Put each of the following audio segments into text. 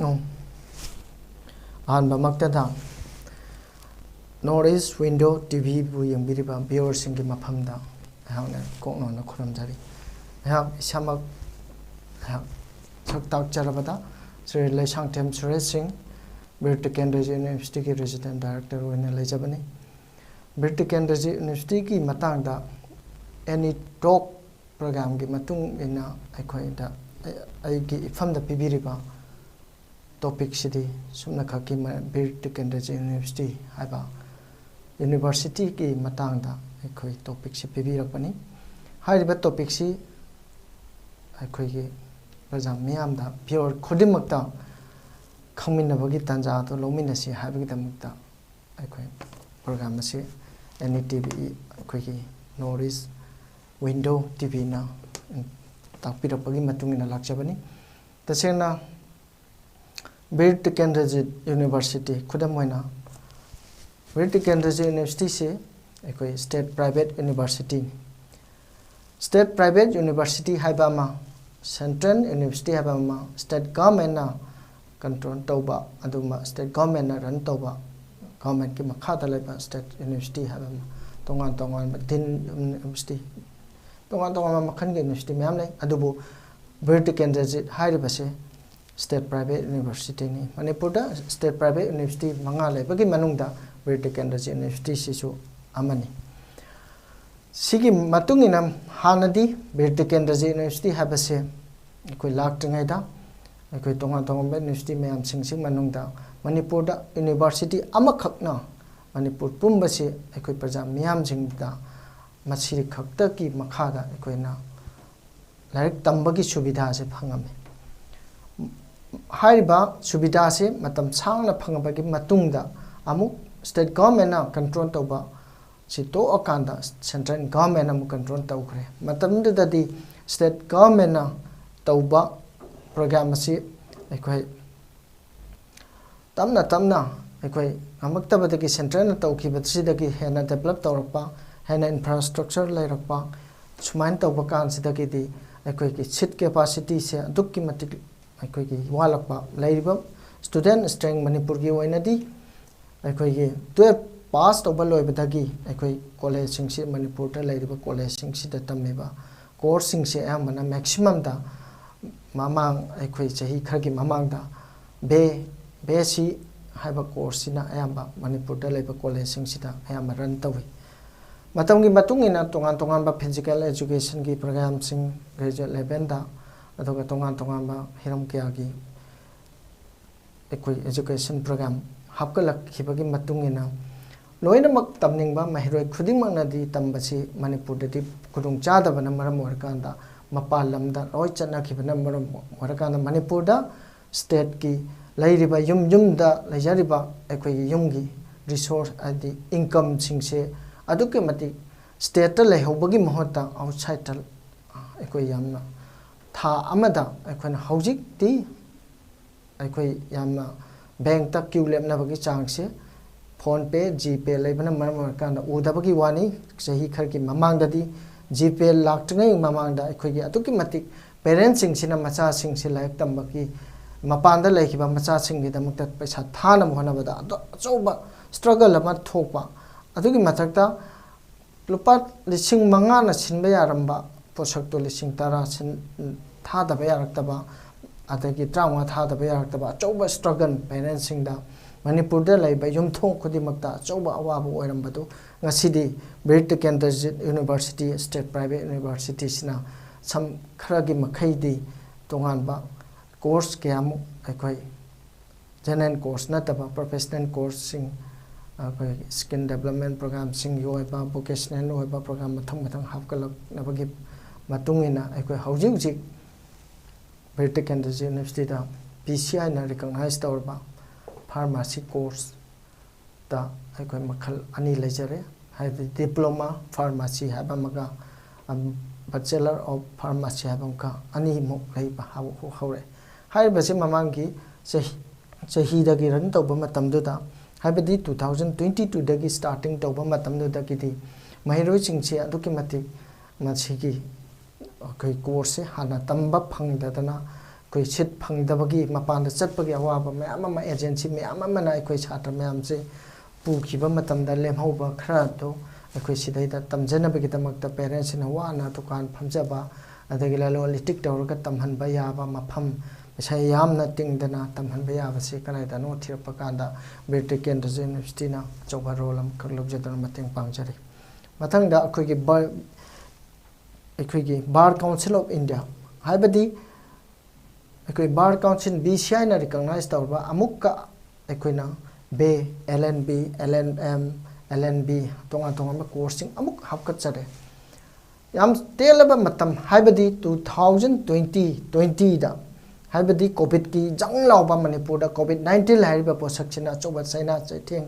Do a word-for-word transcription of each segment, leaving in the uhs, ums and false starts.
ꯑꯣ꯫ ꯑꯍꯥꯟꯕꯃꯛꯇꯗ North East Window T ꯚꯤꯕꯨ ꯌꯦꯡꯕꯤꯔꯤꯕ viewerꯁꯤꯡꯒꯤ ꯃꯐꯝꯗ ꯑꯩꯍꯥꯛꯅ ꯀꯣꯛꯅꯣꯟꯅ ꯈꯨꯔꯨꯝꯖꯔꯤ꯫ ꯑꯩꯍꯥꯛ ꯏꯁꯥꯃꯛ ꯑꯩꯍꯥꯛ ꯁꯛ ꯇꯥꯛꯆꯔꯕꯗ ꯁ꯭ꯔꯤ ꯂꯩꯁꯥꯡꯊꯦꯝ ꯁꯨꯔꯦꯁ ꯁꯤꯡ, ꯕꯤꯔ ꯇꯤꯀꯦꯟꯗ꯭ꯔꯖꯤꯠ ꯌꯨꯅꯤꯚꯔꯁꯤꯇꯤꯒꯤ Resident Director ꯑꯣꯏꯅ ꯂꯩꯖꯕꯅꯤ꯫ ꯕꯤꯔ ꯇꯤꯀꯦꯟꯗ꯭ꯔꯖꯤꯠ ꯌꯨꯅꯤꯚꯔꯁꯤꯇꯤꯒꯤ ꯃꯇꯥꯡꯗ any talk programꯒꯤ ꯃꯇꯨꯡ ꯏꯟꯅ ꯑꯩꯈꯣꯏꯗ, ꯑꯩ-, ꯑꯩꯒꯤ ꯏꯐꯝꯗ ꯄꯤꯕꯤꯔꯤꯕ topicꯁꯤꯗꯤ ꯁꯨꯞꯅꯈꯛꯀꯤ ꯃ-, ꯕꯤꯔ ꯇꯤꯀꯦꯟꯗ꯭ꯔꯖꯤꯠ ꯌꯨꯅꯤꯚꯔꯁꯤꯇꯤ ꯍꯥꯏꯕ universityꯒꯤ ꯃꯇꯥꯡꯗ ꯑꯩꯈꯣꯏ topicꯁꯤ ꯄꯤꯕꯤꯔꯛꯄꯅꯤ꯫ ꯍꯥꯏꯔꯤꯕ topicꯁꯤ ꯑꯩꯈꯣꯏꯒꯤ ꯄ꯭ꯔꯖꯥ ꯃꯤꯌꯥꯝꯗ, viewer ꯈꯨꯗꯤꯡꯃꯛꯇ ꯈꯪꯃꯤꯟꯅꯕꯒꯤ ꯇꯥꯟꯖꯥ ꯑꯗꯨ ꯂꯧꯃꯤꯟꯅꯁꯤ ꯍꯥꯏꯕꯒꯤꯗꯃꯛꯇ ꯑꯩꯈꯣꯏ program ꯑꯁꯤ N E T V, ꯑꯩꯈꯣꯏꯒꯤ North East Window ꯇꯤ ꯚꯤꯅ ꯇꯥꯛꯄꯤꯔꯛꯄꯒꯤ ꯃꯇꯨꯡ ꯏꯟꯅ ꯂꯥꯛꯆꯕꯅꯤ꯫ ꯇꯁꯦꯡꯅ ꯕꯤꯔ ꯇꯤꯀꯦꯟꯗ꯭ꯔꯖꯤꯠ ꯌꯨꯅꯤꯚꯔꯁꯤꯇꯤ, ꯈꯨꯗꯝ ꯑꯣꯏꯅ ꯕꯤꯔ ꯇꯤꯀꯦꯟꯗ꯭ꯔꯖꯤꯠ ꯌꯨꯅꯤꯚꯔꯁꯤꯇꯤꯁꯤ ꯑꯩꯈꯣꯏ state private universityꯅꯤ꯫ State private university ꯍꯥꯏꯕ ꯑꯃ, central university ꯍꯥꯏꯕ ꯑꯃ, state governmentꯅ control ꯇꯧꯕ, ꯑꯗꯨꯒꯨꯝꯕ state governmentꯅ run ꯇꯧꯕ, governmentꯀꯤ ꯃꯈꯥꯗ ꯂꯩꯕ state university ꯍꯥꯏꯕ ꯑꯃ, ꯇꯣꯉꯥꯟ ꯇꯣꯉꯥꯟꯕ deemed university, ꯇꯣꯉꯥꯟ ꯇꯣꯉꯥꯟꯕ ꯃꯈꯜꯒꯤ university ꯃꯌꯥꯝ ꯂꯩ꯫ ꯑꯗꯨꯕꯨ ꯕꯤꯔ ꯇꯤꯀꯦꯟꯗ꯭ꯔꯖꯤꯠ ꯍꯥꯏꯔꯤꯕꯁꯦ state private universityꯅꯤ꯫ ꯃꯅꯤꯄꯨꯔꯗ state private university ꯃꯉꯥ ꯂꯩꯕꯒꯤ ꯃꯅꯨꯡꯗ ꯕꯤꯔ ꯇꯤꯀꯦꯟꯗ꯭ꯔꯖꯤꯠ universityꯁꯤꯁꯨ ꯑꯃꯅꯤ꯫ ꯁꯤꯒꯤ ꯃꯇꯨꯡ ꯏꯟꯅ ꯍꯥꯟꯅꯗꯤ ꯕꯤꯔ ꯇꯤꯀꯦꯟꯗ꯭ꯔꯖꯤꯠ university ꯍꯥꯏꯕꯁꯦ ꯑꯩꯈꯣꯏ ꯂꯥꯛꯇ꯭ꯔꯤꯉꯩꯗ ꯑꯩꯈꯣꯏ ꯇꯣꯉꯥꯟ ꯇꯣꯉꯥꯟꯕ university ꯃꯌꯥꯝꯁꯤꯡꯁꯤ ꯃꯅꯨꯡꯗ ꯃꯅꯤꯄꯨꯔꯗ university ꯑꯃꯈꯛꯅ ꯃꯅꯤꯄꯨꯔ ꯄꯨꯝꯕꯁꯤ ꯑꯩꯈꯣꯏ ꯄ꯭ꯔꯖꯥ ꯃꯤꯌꯥꯝꯁꯤꯡꯗ ꯃꯁꯤ ꯈꯛꯇꯒꯤ ꯃꯈꯥꯗ ꯑꯩꯈꯣꯏꯅ ꯂꯥꯏꯔꯤꯛ ꯇꯝꯕꯒꯤ ꯁꯨꯕꯤꯙꯥꯁꯦ ꯐꯪꯉꯝꯃꯤ꯫ ꯍꯥꯏꯔꯤꯕ ꯁꯨꯕꯤꯙꯥꯁꯤ ꯃꯇꯝ ꯁꯥꯡꯅ ꯐꯪꯉꯕꯒꯤ ꯃꯇꯨꯡꯗ ꯑꯃꯨꯛ state governmentꯅ control ꯇꯧꯕ ꯁꯤ ꯇꯣꯛꯑꯀꯥꯟꯗ central governmentꯅ ꯑꯃꯨꯛ control ꯇꯧꯈ꯭ꯔꯦ꯫ ꯃꯇꯝꯗꯨꯗꯗꯤ state governmentꯅ ꯇꯧꯕ program ꯑꯁꯤ ꯑꯩꯈꯣꯏ ꯇꯞꯅ ꯇꯞꯅ ꯑꯩꯈꯣꯏ ꯉꯝꯃꯛꯇꯕꯗꯒꯤ centreꯜꯅ ꯇꯧꯈꯤꯕꯁꯤꯗꯒꯤ ꯍꯦꯟꯅ develop ꯇꯧꯔꯛꯄ, ꯍꯦꯟꯅ infrastructure ꯂꯩꯔꯛꯄ, ꯁꯨꯃꯥꯏꯅ ꯇꯧꯕ ꯀꯥꯟꯁꯤꯗꯒꯤꯗꯤ ꯑꯩꯈꯣꯏꯒꯤ seat capacityꯁꯦ ꯑꯗꯨꯛꯀꯤ ꯃꯇꯤꯛ ꯑꯩꯈꯣꯏꯒꯤ ꯋꯥꯠꯂꯛꯄ ꯂꯩꯔꯤꯕ student strength ꯃꯅꯤꯄꯨꯔꯒꯤ ꯑꯣꯏꯅꯗꯤ ꯑꯩꯈꯣꯏꯒꯤ twelve pass ꯇꯧꯕ ꯂꯣꯏꯕꯗꯒꯤ ꯑꯩꯈꯣꯏ collegeꯁꯤꯡꯁꯤ, ꯃꯅꯤꯄꯨꯔꯗ ꯂꯩꯔꯤꯕ collegeꯁꯤꯡꯁꯤꯗ ꯇꯝꯃꯤꯕ courseꯁꯤꯡꯁꯦ ꯑꯌꯥꯝꯕꯅ maximumꯗ ꯃꯃꯥꯡ, ꯑꯩꯈꯣꯏ ꯆꯍꯤ ꯈꯔꯒꯤ ꯃꯃꯥꯡꯗ ꯕꯦ, ꯕꯦ ꯁꯤ ꯍꯥꯏꯕ courseꯁꯤꯅ ꯑꯌꯥꯝꯕ ꯃꯅꯤꯄꯨꯔꯗ ꯂꯩꯕ collegeꯁꯤꯡꯁꯤꯗ ꯑꯌꯥꯝꯕ run ꯇꯧꯏ꯫ ꯃꯇꯝꯒꯤ ꯃꯇꯨꯡ ꯏꯟꯅ ꯇꯣꯉꯥꯟ ꯇꯣꯉꯥꯟꯕ physical educationꯒꯤ programꯁꯤꯡ graduate levelꯗ, ꯑꯗꯨꯒ ꯇꯣꯉꯥꯟ ꯇꯣꯉꯥꯟꯕ ꯍꯤꯔꯝ ꯀꯌꯥꯒꯤ ꯑꯩꯈꯣꯏ education program ꯍꯥꯞꯀꯠꯂꯛꯈꯤꯕꯒꯤ ꯃꯇꯨꯡ ꯏꯟꯅ ꯂꯣꯏꯅꯃꯛ ꯇꯝꯅꯤꯡꯕ ꯃꯍꯩꯔꯣꯏ ꯈꯨꯗꯤꯡꯃꯛꯅꯗꯤ ꯇꯝꯕꯁꯤ ꯃꯅꯤꯄꯨꯔꯗꯗꯤ ꯈꯨꯗꯣꯡꯆꯥꯗꯕꯅ ꯃꯔꯝ ꯑꯣꯏꯔꯀꯥꯟꯗ ꯃꯄꯥꯟ ꯂꯝꯗ ꯂꯣꯏ ꯆꯠꯅꯈꯤꯕꯅ ꯃꯔꯝ ꯑꯣꯏꯔꯀꯥꯟꯗ ꯃꯅꯤꯄꯨꯔꯗ stateꯀꯤ ꯂꯩꯔꯤꯕ ꯌꯨꯝ ꯌꯨꯝꯗ ꯂꯩꯖꯔꯤꯕ ꯑꯩꯈꯣꯏꯒꯤ ꯌꯨꯝꯒꯤ resource ꯍꯥꯏꯗꯤ incomeꯁꯤꯡꯁꯦ ꯑꯗꯨꯛꯀꯤ ꯃꯇꯤꯛ stateꯇ ꯂꯩꯍꯧꯕꯒꯤ ꯃꯍꯨꯠꯇ outsideꯇ ꯑꯩꯈꯣꯏ ꯌꯥꯝꯅ ꯊꯥ ꯑꯃꯗ ꯑꯩꯈꯣꯏꯅ ꯍꯧꯖꯤꯛꯇꯤ ꯑꯩꯈꯣꯏ ꯌꯥꯝꯅ bankꯇ queue ꯂꯦꯞꯅꯕꯒꯤ ꯆꯥꯡꯁꯦ PhonePe, GPay ꯂꯩꯕꯅ ꯃꯔꯝ ꯑꯣꯏꯔꯀꯥꯟꯗ ꯎꯗꯕꯒꯤ ꯋꯥꯅꯤ꯫ ꯆꯍꯤ ꯈꯔꯒꯤ ꯃꯃꯥꯡꯗꯗꯤ GPay ꯂꯥꯛꯇ꯭ꯔꯤꯉꯩ ꯃꯃꯥꯡꯗ ꯑꯩꯈꯣꯏꯒꯤ ꯑꯗꯨꯛꯀꯤ ꯃꯇꯤꯛ parentꯁꯤꯡꯁꯤꯅ ꯃꯆꯥꯁꯤꯡꯁꯤ ꯂꯥꯏꯔꯤꯛ ꯇꯝꯕꯒꯤ ꯃꯄꯥꯟꯗ ꯂꯩꯈꯤꯕ ꯃꯆꯥꯁꯤꯡꯒꯤꯗꯃꯛꯇ ꯄꯩꯁꯥ ꯊꯥꯅꯕ ꯍꯣꯠꯅꯕꯗ ꯑꯗꯨ ꯑꯆꯧꯕ struggle ꯑꯃ ꯊꯣꯛꯄ꯫ ꯑꯗꯨꯒꯤ ꯃꯊꯛꯇ ꯂꯨꯄꯥ ꯂꯤꯁꯤꯡ ꯃꯉꯥꯅ ꯁꯤꯟꯕ ꯌꯥꯔꯝꯕ ꯄꯣꯠꯁꯛꯇꯨ ꯂꯤꯁꯤꯡ ꯇꯔꯥ ꯁꯤꯟ-, ꯊꯥꯗꯕ ꯌꯥꯔꯛꯇꯕ, ꯑꯗꯒꯤ ꯇꯔꯥꯃꯉꯥ ꯊꯥꯗꯕ ꯌꯥꯔꯛꯇꯕ ꯑꯆꯧꯕ struggle parentꯁꯤꯡꯗ, ꯃꯅꯤꯄꯨꯔꯗ ꯂꯩꯕ ꯌꯨꯝꯊꯣꯡ ꯈꯨꯗꯤꯡꯃꯛꯇ ꯑꯆꯧꯕ ꯑꯋꯥꯕ ꯑꯣꯏꯔꯝꯕꯗꯨ ꯉꯁꯤꯗꯤ Bir Tikendrajit University state private universityꯁꯤꯅ ꯁꯝ ꯈꯔꯒꯤ ꯃꯈꯩꯗꯤ ꯇꯣꯉꯥꯟꯕ course ꯀꯌꯥꯃꯨꯛ ꯑꯩꯈꯣꯏ general course ꯅꯠꯇꯕ professional courseꯁꯤꯡ, ꯑꯩꯈꯣꯏ skill development programꯁꯤꯡꯒꯤ ꯑꯣꯏꯕ vocational ꯑꯣꯏꯕ program ꯃꯊꯪ ꯃꯊꯪ ꯍꯥꯞꯀꯠꯂꯛꯅꯕꯒꯤ ꯃꯇꯨꯡ ꯏꯟꯅ ꯑꯩꯈꯣꯏ ꯍꯧꯖꯤꯛ ꯍꯧꯖꯤꯛ ꯕꯤꯔ ꯇꯤꯀꯦꯟꯗ꯭ꯔꯖꯤꯠ Universityꯗ PCIꯅ recognize ꯇꯧꯔꯕ pharmacy courseꯇ ꯑꯩꯈꯣꯏ ꯃꯈꯜ ꯑꯅꯤ ꯂꯩꯖꯔꯦ꯫ ꯍꯥꯏꯕꯗꯤ diploma pharmacy ꯍꯥꯏꯕ ꯑꯃꯒ, ꯑꯝ, Bachelor of Pharmacy ꯍꯥꯏꯕ ꯑꯃꯒ ꯑꯅꯤꯃꯨꯛ ꯂꯩꯕ ꯍꯧ-, ꯍꯧꯔꯛꯑꯦ꯫ ꯍꯥꯏꯔꯤꯕꯁꯤ ꯃꯃꯥꯡꯒꯤ ꯆꯍꯤ, ꯆꯍꯤꯗꯒꯤ run ꯇꯧꯕ ꯃꯇꯝꯗꯨꯗ, ꯍꯥꯏꯕꯗꯤ two thousand twenty twoꯗꯒꯤ starting ꯇꯧꯕ ꯃꯇꯝꯗꯨꯗꯒꯤꯗꯤ ꯃꯍꯩꯔꯣꯏꯁꯤꯡꯁꯤ ꯑꯗꯨꯛꯀꯤ ꯃꯇꯤꯛ ꯃꯁꯤꯒꯤ ꯑꯩꯈꯣꯏ courseꯁꯦ ꯍꯥꯟꯅ ꯇꯝꯕ ꯐꯪꯗꯗꯅ ꯑꯩꯈꯣꯏ ꯁꯤꯠ ꯐꯪꯗꯕꯒꯤ, ꯃꯄꯥꯟꯗ ꯆꯠꯄꯒꯤ ꯑꯋꯥꯕ ꯃꯌꯥꯝ ꯑꯃ, ꯑꯦꯖꯦꯟꯁꯤ ꯃꯌꯥꯝ ꯑꯃꯅ ꯑꯩꯈꯣꯏ ꯁꯥꯇ꯭ꯔ ꯃꯌꯥꯝꯁꯦ ꯄꯨꯈꯤꯕ ꯃꯇꯝꯗ ꯂꯦꯝꯍꯧꯕ ꯈꯔꯗꯣ ꯑꯩꯈꯣꯏ ꯁꯤꯗꯩꯗ ꯇꯝꯖꯅꯕꯒꯤꯗꯃꯛꯇ ꯄꯦꯔꯦꯟꯁꯁꯤꯡꯅ ꯋꯥꯅ ꯗꯨꯀꯥꯟ ꯐꯝꯖꯕ, ꯑꯗꯒꯤ ꯂꯂꯣꯟ ꯏꯇꯤꯛ ꯇꯧꯔꯒ ꯇꯝꯍꯟꯕ ꯌꯥꯕ ꯃꯐꯝ, ꯄꯩꯁꯥ ꯌꯥꯝꯅ ꯇꯤꯡꯗꯅ ꯇꯝꯍꯟꯕ ꯌꯥꯕꯁꯤ ꯀꯗꯥꯏꯗꯅꯣ ꯊꯤꯔꯛꯄ ꯀꯥꯟꯗ ꯕꯤꯔ ꯇꯤꯀꯦꯟꯗ꯭ꯔꯖꯤꯠ ꯌꯨꯅꯤꯚꯔꯁꯤꯇꯤꯅ ꯑꯆꯧꯕ ꯔꯣꯜ ꯑꯃꯈꯛ ꯂꯧꯖꯗꯨꯅ ꯃꯇꯦꯡ ꯄꯥꯡꯖꯔꯤ꯫ ꯃꯊꯪꯗ ꯑꯩꯈꯣꯏꯒꯤ ꯕ-, ꯑꯩꯈꯣꯏꯒꯤ Bar Council of India, ꯍꯥꯏꯕꯗꯤ ꯑꯩꯈꯣꯏ ꯕꯥꯔ ꯀꯥꯎꯟꯁꯤꯜ, ꯕꯤ ꯁꯤ ꯑꯥꯏꯅ ꯔꯤꯀꯣꯛꯅꯥꯏꯖ ꯇꯧꯔꯕ ꯑꯃꯨꯛꯀ ꯑꯩꯈꯣꯏꯅ ꯕꯦ, L N B, L N M, L N B, ꯇꯣꯉꯥꯟ ꯇꯣꯉꯥꯟꯕ ꯀꯣꯔꯁꯁꯤꯡ ꯑꯃꯨꯛ ꯍꯥꯞꯀꯠꯆꯔꯦ꯫ ꯌꯥꯝ ꯇꯦꯜꯂꯕ ꯃꯇꯝ, ꯍꯥꯏꯕꯗꯤ two thousand twenty, twenty ꯗ, ꯍꯥꯏꯕꯗꯤ ꯀꯣꯚꯤꯗꯀꯤ ꯖꯪ ꯂꯥꯎꯕ ꯃꯅꯤꯄꯨꯔꯗ ꯀꯣꯚꯤꯗ ꯅꯥꯏꯟꯇꯤꯟ ꯍꯥꯏꯔꯤꯕ ꯄꯣꯠꯁꯛꯁꯤꯅ ꯑꯆꯧꯕ ꯆꯩꯅꯥ ꯆꯩꯊꯦꯡ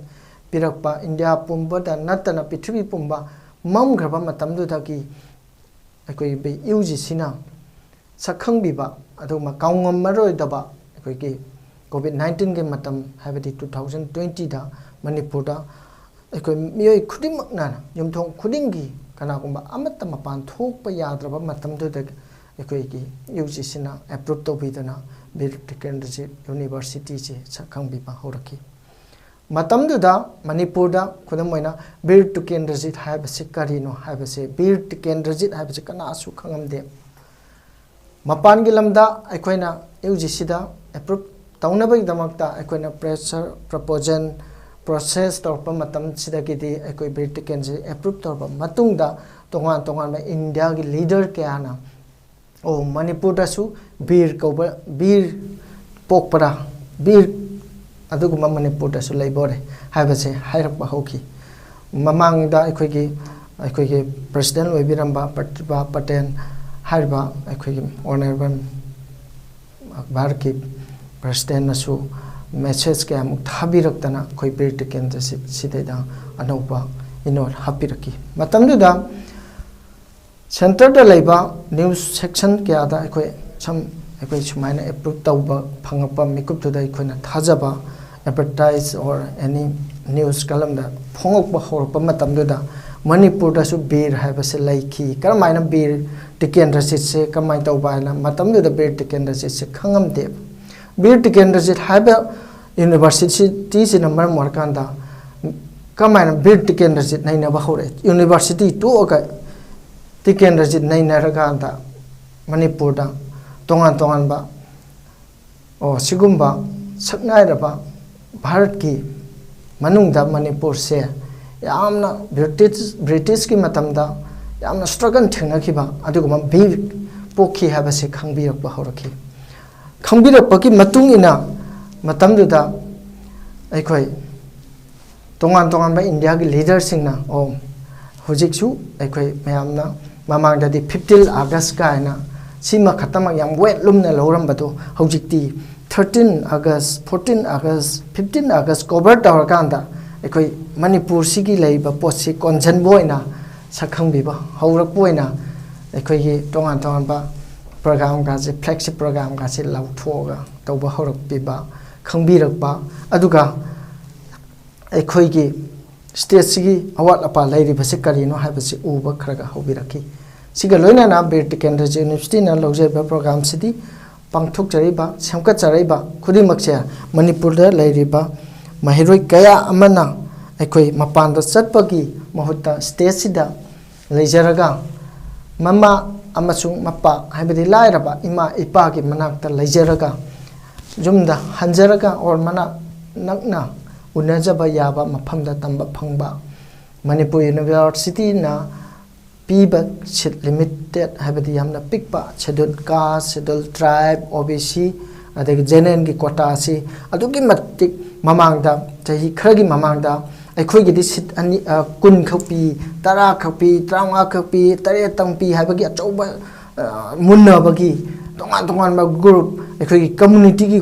ꯄꯤꯔꯛꯄ, ꯏꯟꯗꯤꯌꯥ ꯄꯨꯝꯕꯗ ꯅꯠꯇꯅ ꯄ꯭ꯔꯤꯊꯤꯕꯤ ꯄꯨꯝꯕ ꯃꯝꯈ꯭ꯔꯕ ꯃꯇꯝꯗꯨꯗꯒꯤ ꯑꯩꯈꯣꯏ ꯌꯨ ꯖꯤ ꯁꯤꯅ ꯁꯛꯈꯪꯕꯤꯕ, ꯑꯗꯨꯒꯨꯝꯕ ꯀꯥꯎꯉꯝꯃꯔꯣꯏꯗꯕ ꯑꯩꯈꯣꯏꯒꯤ ꯀꯣꯚꯤꯗ ꯅꯥꯏꯟꯇꯤꯟꯒꯤ ꯃꯇꯝ, ꯍꯥꯏꯕꯗꯤ two thousand twenty ꯗ ꯃꯅꯤꯄꯨꯔꯗ ꯑꯩꯈꯣꯏ ꯃꯤꯑꯣꯏ ꯈꯨꯗꯤꯡꯃꯛꯅ, ꯌꯨꯝꯊꯣꯡ ꯈꯨꯗꯤꯡꯒꯤ ꯀꯅꯥꯒꯨꯝꯕ ꯑꯃꯠꯇ ꯃꯄꯥꯟ ꯊꯣꯛꯄ ꯌꯥꯗ꯭ꯔꯕ ꯃꯇꯝꯗꯨꯗ ꯑꯩꯈꯣꯏꯒꯤ ꯌꯨ ꯖꯤ ꯁꯤꯅ ꯑꯦꯄ꯭ꯔꯨꯞ ꯇꯧꯕꯤꯗꯨꯅ ꯕꯤꯔ ꯇꯤꯀꯦꯟꯗ꯭ꯔꯖꯤꯠ ꯌꯨꯅꯤꯚꯔꯁꯤꯇꯤꯁꯤ ꯁꯛꯈꯪꯕꯤꯕ ꯍꯧꯔꯛꯈꯤ꯫ ꯃꯇꯝꯗꯨꯗ ꯃꯅꯤꯄꯨꯔꯗ, ꯈꯨꯗꯝ ꯑꯣꯏꯅ, ꯕꯤꯔ ꯇꯤꯀꯦꯟꯗ꯭ꯔꯖꯤꯠ ꯍꯥꯏꯕꯁꯤ ꯀꯔꯤꯅꯣ ꯍꯥꯏꯕꯁꯦ, ꯕꯤꯔ ꯇꯤꯀꯦꯟꯗ꯭ꯔꯖꯤꯠ ꯍꯥꯏꯕꯁꯤ ꯀꯅꯥꯁꯨ ꯈꯪꯉꯝꯗꯦ꯫ ꯃꯄꯥꯟꯒꯤ ꯂꯝꯗ ꯑꯩꯈꯣꯏꯅ ꯌꯨ ꯖꯤ ꯁꯤꯗ ꯑꯦꯄ꯭ꯔꯨꯞ ꯇꯧꯅꯕꯒꯤꯗꯃꯛꯇ ꯑꯩꯈꯣꯏꯅ ꯄ꯭ꯔꯦꯁꯔ ꯄ꯭ꯔꯄꯣꯖꯦꯜ ꯄ꯭ꯔꯣꯁꯦꯁ ꯇꯧꯔꯛꯄ ꯃꯇꯝꯁꯤꯗꯒꯤꯗꯤ ꯑꯩꯈꯣꯏ ꯕꯤꯔ ꯇꯤꯀꯦꯟꯗ꯭ꯔꯖꯤꯠ ꯑꯦꯄ꯭ꯔꯨꯞ ꯇꯧꯔꯕ ꯃꯇꯨꯡꯗ ꯇꯣꯉꯥꯟ ꯇꯣꯉꯥꯟꯕ ꯏꯟꯗꯤꯌꯥꯒꯤ ꯂꯤꯗꯔ ꯀꯌꯥꯅ, "ꯑꯣ, ꯃꯅꯤꯄꯨꯔꯗꯁꯨ ꯕꯤꯔ ꯀꯧꯕ, ꯕꯤꯔ ꯄꯣꯛꯄꯔꯥ, ꯕꯤꯔ ꯑꯗꯨꯒꯨꯝꯕ ꯃꯅꯤꯄꯨꯔꯗꯁꯨ ꯂꯩꯕꯣꯔꯦ" ꯍꯥꯏꯕꯁꯦ ꯍꯥꯏꯔꯛꯄ ꯍꯧꯈꯤ꯫ ꯃꯃꯥꯡꯗ ꯑꯩꯈꯣꯏꯒꯤ, ꯑꯩꯈꯣꯏꯒꯤ ꯄ꯭ꯔꯁꯤꯗꯦꯟ ꯑꯣꯏꯕꯤꯔꯝꯕ ꯄ꯭ꯔꯇꯤꯚꯥ ꯄꯇꯦꯜ ꯍꯥꯏꯔꯤꯕ ꯑꯩꯈꯣꯏꯒꯤ ꯑꯣꯅꯔꯦꯕꯜ ꯚꯥꯔꯠꯀꯤ ꯄ꯭ꯔꯁꯤꯗꯦꯟꯅꯁꯨ ꯃꯦꯁꯦꯖ ꯀꯌꯥꯃꯨꯛ ꯊꯥꯕꯤꯔꯛꯇꯅ ꯑꯩꯈꯣꯏ ꯕꯤꯔ ꯇꯤꯀꯦꯟꯗ꯭ꯔꯖꯤꯠ ꯁꯤꯗꯩꯗ ꯑꯅꯧꯕ ꯏꯅꯣꯠ ꯍꯥꯞꯄꯤꯔꯛꯈꯤ꯫ ꯃꯇꯝꯗꯨꯗ ꯁꯦꯟꯇꯔꯗ ꯂꯩꯕ ꯅ꯭ꯌꯨꯁ ꯁꯦꯛꯁꯟ ꯀꯌꯥꯗ ꯑꯩꯈꯣꯏ ꯁꯝ, ꯑꯩꯈꯣꯏ ꯁꯨꯃꯥꯏꯅ ꯑꯦꯄ꯭ꯔꯨꯞ ꯇꯧꯕ ꯐꯪꯉꯛꯄ ꯃꯤꯀꯨꯞꯇꯨꯗ ꯑꯩꯈꯣꯏꯅ ꯊꯥꯖꯕ, ꯑꯦꯗꯚꯔꯇꯥꯏꯖ ꯑꯣꯔ ꯑꯦꯅꯤ ꯅ꯭ꯌꯨꯁ ꯀꯂꯝꯗ ꯐꯣꯡꯉꯛꯄ ꯍꯧꯔꯛꯄ ꯃꯇꯝꯗꯨꯗ ꯃꯅꯤꯄꯨꯔꯗꯁꯨ ꯕꯤꯔ ꯍꯥꯏꯕꯁꯦ ꯂꯩꯈꯤ꯫ ꯀꯔꯝꯍꯥꯏꯅ ꯕꯤꯔ ꯇꯤꯀꯦꯟꯗ꯭ꯔꯖꯤꯠꯁꯦ ꯀꯃꯥꯏꯅ ꯇꯧꯕ ꯍꯥꯏꯅ ꯃꯇꯝꯗꯨꯗ ꯕꯤꯔ ꯇꯤꯀꯦꯟꯗ꯭ꯔꯖꯤꯠꯁꯦ ꯈꯪꯉꯝꯗꯦꯕ꯫ ꯕꯤꯔ ꯇꯤꯀꯦꯟꯗ꯭ꯔꯖꯤꯠ ꯍꯥꯏꯕ ꯌꯨꯅꯤꯚꯔꯁꯤꯇꯤꯁꯤꯅ ꯃꯔꯝ ꯑꯣꯏꯔꯀꯥꯟꯗ ꯀꯃꯥꯏꯅ ꯕꯤꯔ ꯇꯤꯀꯦꯟꯗ꯭ꯔꯖꯤꯠ ꯅꯩꯅꯕ ꯍꯧꯔꯛꯑꯦ? ꯌꯨꯅꯤꯚꯔꯁꯤꯇꯤ ꯇꯣꯛꯑꯒ ꯇꯤꯀꯦꯟꯗ꯭ꯔꯖꯤꯠ ꯅꯩꯅꯔꯀꯥꯟꯗ ꯃꯅꯤꯄꯨꯔꯗ ꯇꯣꯉꯥꯟ ꯇꯣꯉꯥꯟꯕ ꯑꯣ, ꯁꯤꯒꯨꯝꯕ ꯁꯛꯅꯥꯏꯔꯕ ꯚꯥꯔꯠꯀꯤ ꯃꯅꯨꯡꯗ ꯃꯅꯤꯄꯨꯔꯁꯦ ꯌꯥꯝꯅ ꯕ꯭ꯔꯤꯇꯤꯁ, ꯕ꯭ꯔꯤꯇꯤꯁꯀꯤ ꯃꯇꯝꯗ ꯌꯥꯝꯅ ꯁ꯭ꯇ꯭ꯔꯒꯜ ꯊꯦꯡꯅꯈꯤꯕ ꯑꯗꯨꯒꯨꯝꯕ ꯕꯤꯔ ꯄꯣꯛꯈꯤ ꯍꯥꯏꯕꯁꯤ ꯈꯪꯕꯤꯔꯛꯄ ꯍꯧꯔꯛꯈꯤ꯫ ꯈꯪꯕꯤꯔꯛꯄꯒꯤ ꯃꯇꯨꯡ ꯏꯟꯅ ꯃꯇꯝꯗꯨꯗ ꯑꯩꯈꯣꯏ ꯇꯣꯉꯥꯟ ꯇꯣꯉꯥꯟꯕ ꯏꯟꯗꯤꯌꯥꯒꯤ ꯂꯤꯗꯔꯁꯤꯡꯅ, ꯑꯣ, ꯍꯧꯖꯤꯛꯁꯨ ꯑꯩꯈꯣꯏ ꯃꯌꯥꯝꯅ ꯃꯃꯥꯡꯗꯗꯤ ꯐꯤꯐꯇꯤꯟ ꯑꯥꯒꯁ ꯀꯥꯏꯅ ꯁꯤꯃ ꯈꯛꯇꯃꯛ ꯌꯥꯝ ꯋꯦꯠ ꯂꯨꯝꯅ ꯂꯧꯔꯝꯕꯗꯣ ꯍꯧꯖꯤꯛꯇꯤ ꯊꯥꯔꯇꯤꯟ ꯑꯥꯒꯁ, ꯐꯣꯔꯇꯤꯟ ꯑꯥꯒꯁ, ꯐꯤꯐꯇꯤꯟ ꯑꯥꯒꯁ ꯀꯣꯚꯔ ꯇꯧꯔꯀꯥꯟꯗ ꯑꯩꯈꯣꯏ ꯃꯅꯤꯄꯨꯔꯁꯤꯒꯤ ꯂꯩꯔꯤꯕ ꯄꯣꯠꯁꯤ ꯀꯣꯟꯁꯤꯟꯕ ꯑꯣꯏꯅ ꯁꯛꯈꯪꯕꯤꯕ ꯍꯧꯔꯛꯄ ꯑꯣꯏꯅ ꯑꯩꯈꯣꯏꯒꯤ ꯇꯣꯉꯥꯟ ꯇꯣꯉꯥꯟꯕ ꯄ꯭ꯔꯣꯒ꯭ꯔꯥꯝꯒꯥꯁꯦ, ꯐ꯭ꯂꯦꯒꯁꯤꯞ ꯄ꯭ꯔꯣꯒ꯭ꯔꯥꯝꯒꯥꯁꯦ ꯂꯥꯎꯊꯣꯛꯑꯒ ꯇꯧꯕ ꯍꯧꯔꯛꯄꯤꯕ, ꯈꯪꯕꯤꯔꯛꯄ, ꯑꯗꯨꯒ ꯑꯩꯈꯣꯏꯒꯤ ꯁ꯭ꯇꯦꯠꯁꯤꯒꯤ ꯑꯋꯥꯠ ꯑꯄꯥ ꯂꯩꯔꯤꯕꯁꯤ ꯀꯔꯤꯅꯣ ꯍꯥꯏꯕꯁꯤ ꯎꯕ ꯈꯔ ꯈꯔ ꯍꯧꯕꯤꯔꯛꯈꯤ꯫ ꯁꯤꯒ ꯂꯣꯏꯅꯅ ꯕꯤꯔ ꯇꯤꯀꯦꯟꯗ꯭ꯔꯖꯤꯠ ꯌꯨꯅꯤꯚꯔꯁꯤꯇꯤꯅ ꯂꯧꯖꯔꯤꯕ ꯄ꯭ꯔꯣꯒ꯭ꯔꯥꯝꯁꯤꯗꯤ ꯄꯥꯡꯊꯣꯛꯆꯔꯤꯕ, ꯁꯦꯝꯒꯠꯆꯔꯤꯕ ꯈꯨꯗꯤꯡꯃꯛꯁꯦ ꯃꯅꯤꯄꯨꯔꯗ ꯂꯩꯔꯤꯕ ꯃꯍꯩꯔꯣꯏ ꯀꯌꯥ ꯑꯃꯅ ꯑꯩꯈꯣꯏ ꯃꯄꯥꯟꯗ ꯆꯠꯄꯒꯤ ꯃꯍꯨꯠꯇ ꯁ꯭ꯇꯦꯠꯁꯤꯗ ꯂꯩꯖꯔꯒ ꯃꯃꯥ ꯑꯃꯁꯨꯡ ꯃꯄꯥ ꯍꯥꯏꯕꯗꯤ ꯂꯥꯏꯔꯕ ꯏꯃꯥ ꯏꯄꯥꯒꯤ ꯃꯅꯥꯛꯇ ꯂꯩꯖꯔꯒ ꯌꯨꯝꯗ ꯍꯟꯖꯔꯒ ꯑꯣꯔ ꯃꯅꯥꯛ ꯅꯛꯅ ꯎꯅꯖꯕ ꯌꯥꯕ ꯃꯐꯝꯗ ꯇꯝꯕ ꯐꯪꯕ꯫ ꯃꯅꯤꯄꯨꯔ ꯌꯨꯅꯤꯚꯔꯁꯤꯇꯤꯅ ꯄꯤꯕ ꯁꯤꯠ ꯂꯤꯃꯤꯇꯦꯠ ꯍꯥꯏꯕꯗꯤ ꯌꯥꯝꯅ ꯄꯤꯛꯄ ꯁꯦꯗꯨꯜ ꯀꯥꯁ, ꯁꯦꯗꯨꯜ ꯇ꯭ꯔꯥꯏꯕ, ꯑꯣ ꯕꯤ ꯁꯤ, ꯑꯗꯒꯤ ꯖꯦꯅꯦꯔꯦꯜꯒꯤ ꯀꯣꯇꯥꯁꯤ ꯑꯗꯨꯛꯀꯤ ꯃꯇꯤꯛ ꯃꯃꯥꯡꯗ, ꯆꯍꯤ ꯈꯔꯒꯤ ꯃꯃꯥꯡꯗ ꯑꯩꯈꯣꯏꯒꯤꯗꯤ ꯁꯤꯠ ꯑꯅꯤ, ꯑ, ꯀꯨꯟ ꯈꯛ ꯄꯤ, ꯇꯔꯥ ꯈꯛ ꯄꯤ, ꯇꯔꯥꯃꯉꯥ ꯈꯛ ꯄꯤ, ꯇꯔꯦꯠꯇꯪ ꯄꯤ ꯍꯥꯏꯕꯒꯤ ꯑꯆꯧꯕ, ꯑ, ꯃꯨꯟꯅꯕꯒꯤ ꯇꯣꯉꯥꯟ ꯇꯣꯉꯥꯟꯕ ꯒ꯭ꯔꯨꯞ, ꯑꯩꯈꯣꯏꯒꯤ ꯀꯝꯃꯨꯅꯤꯇꯤꯒꯤ,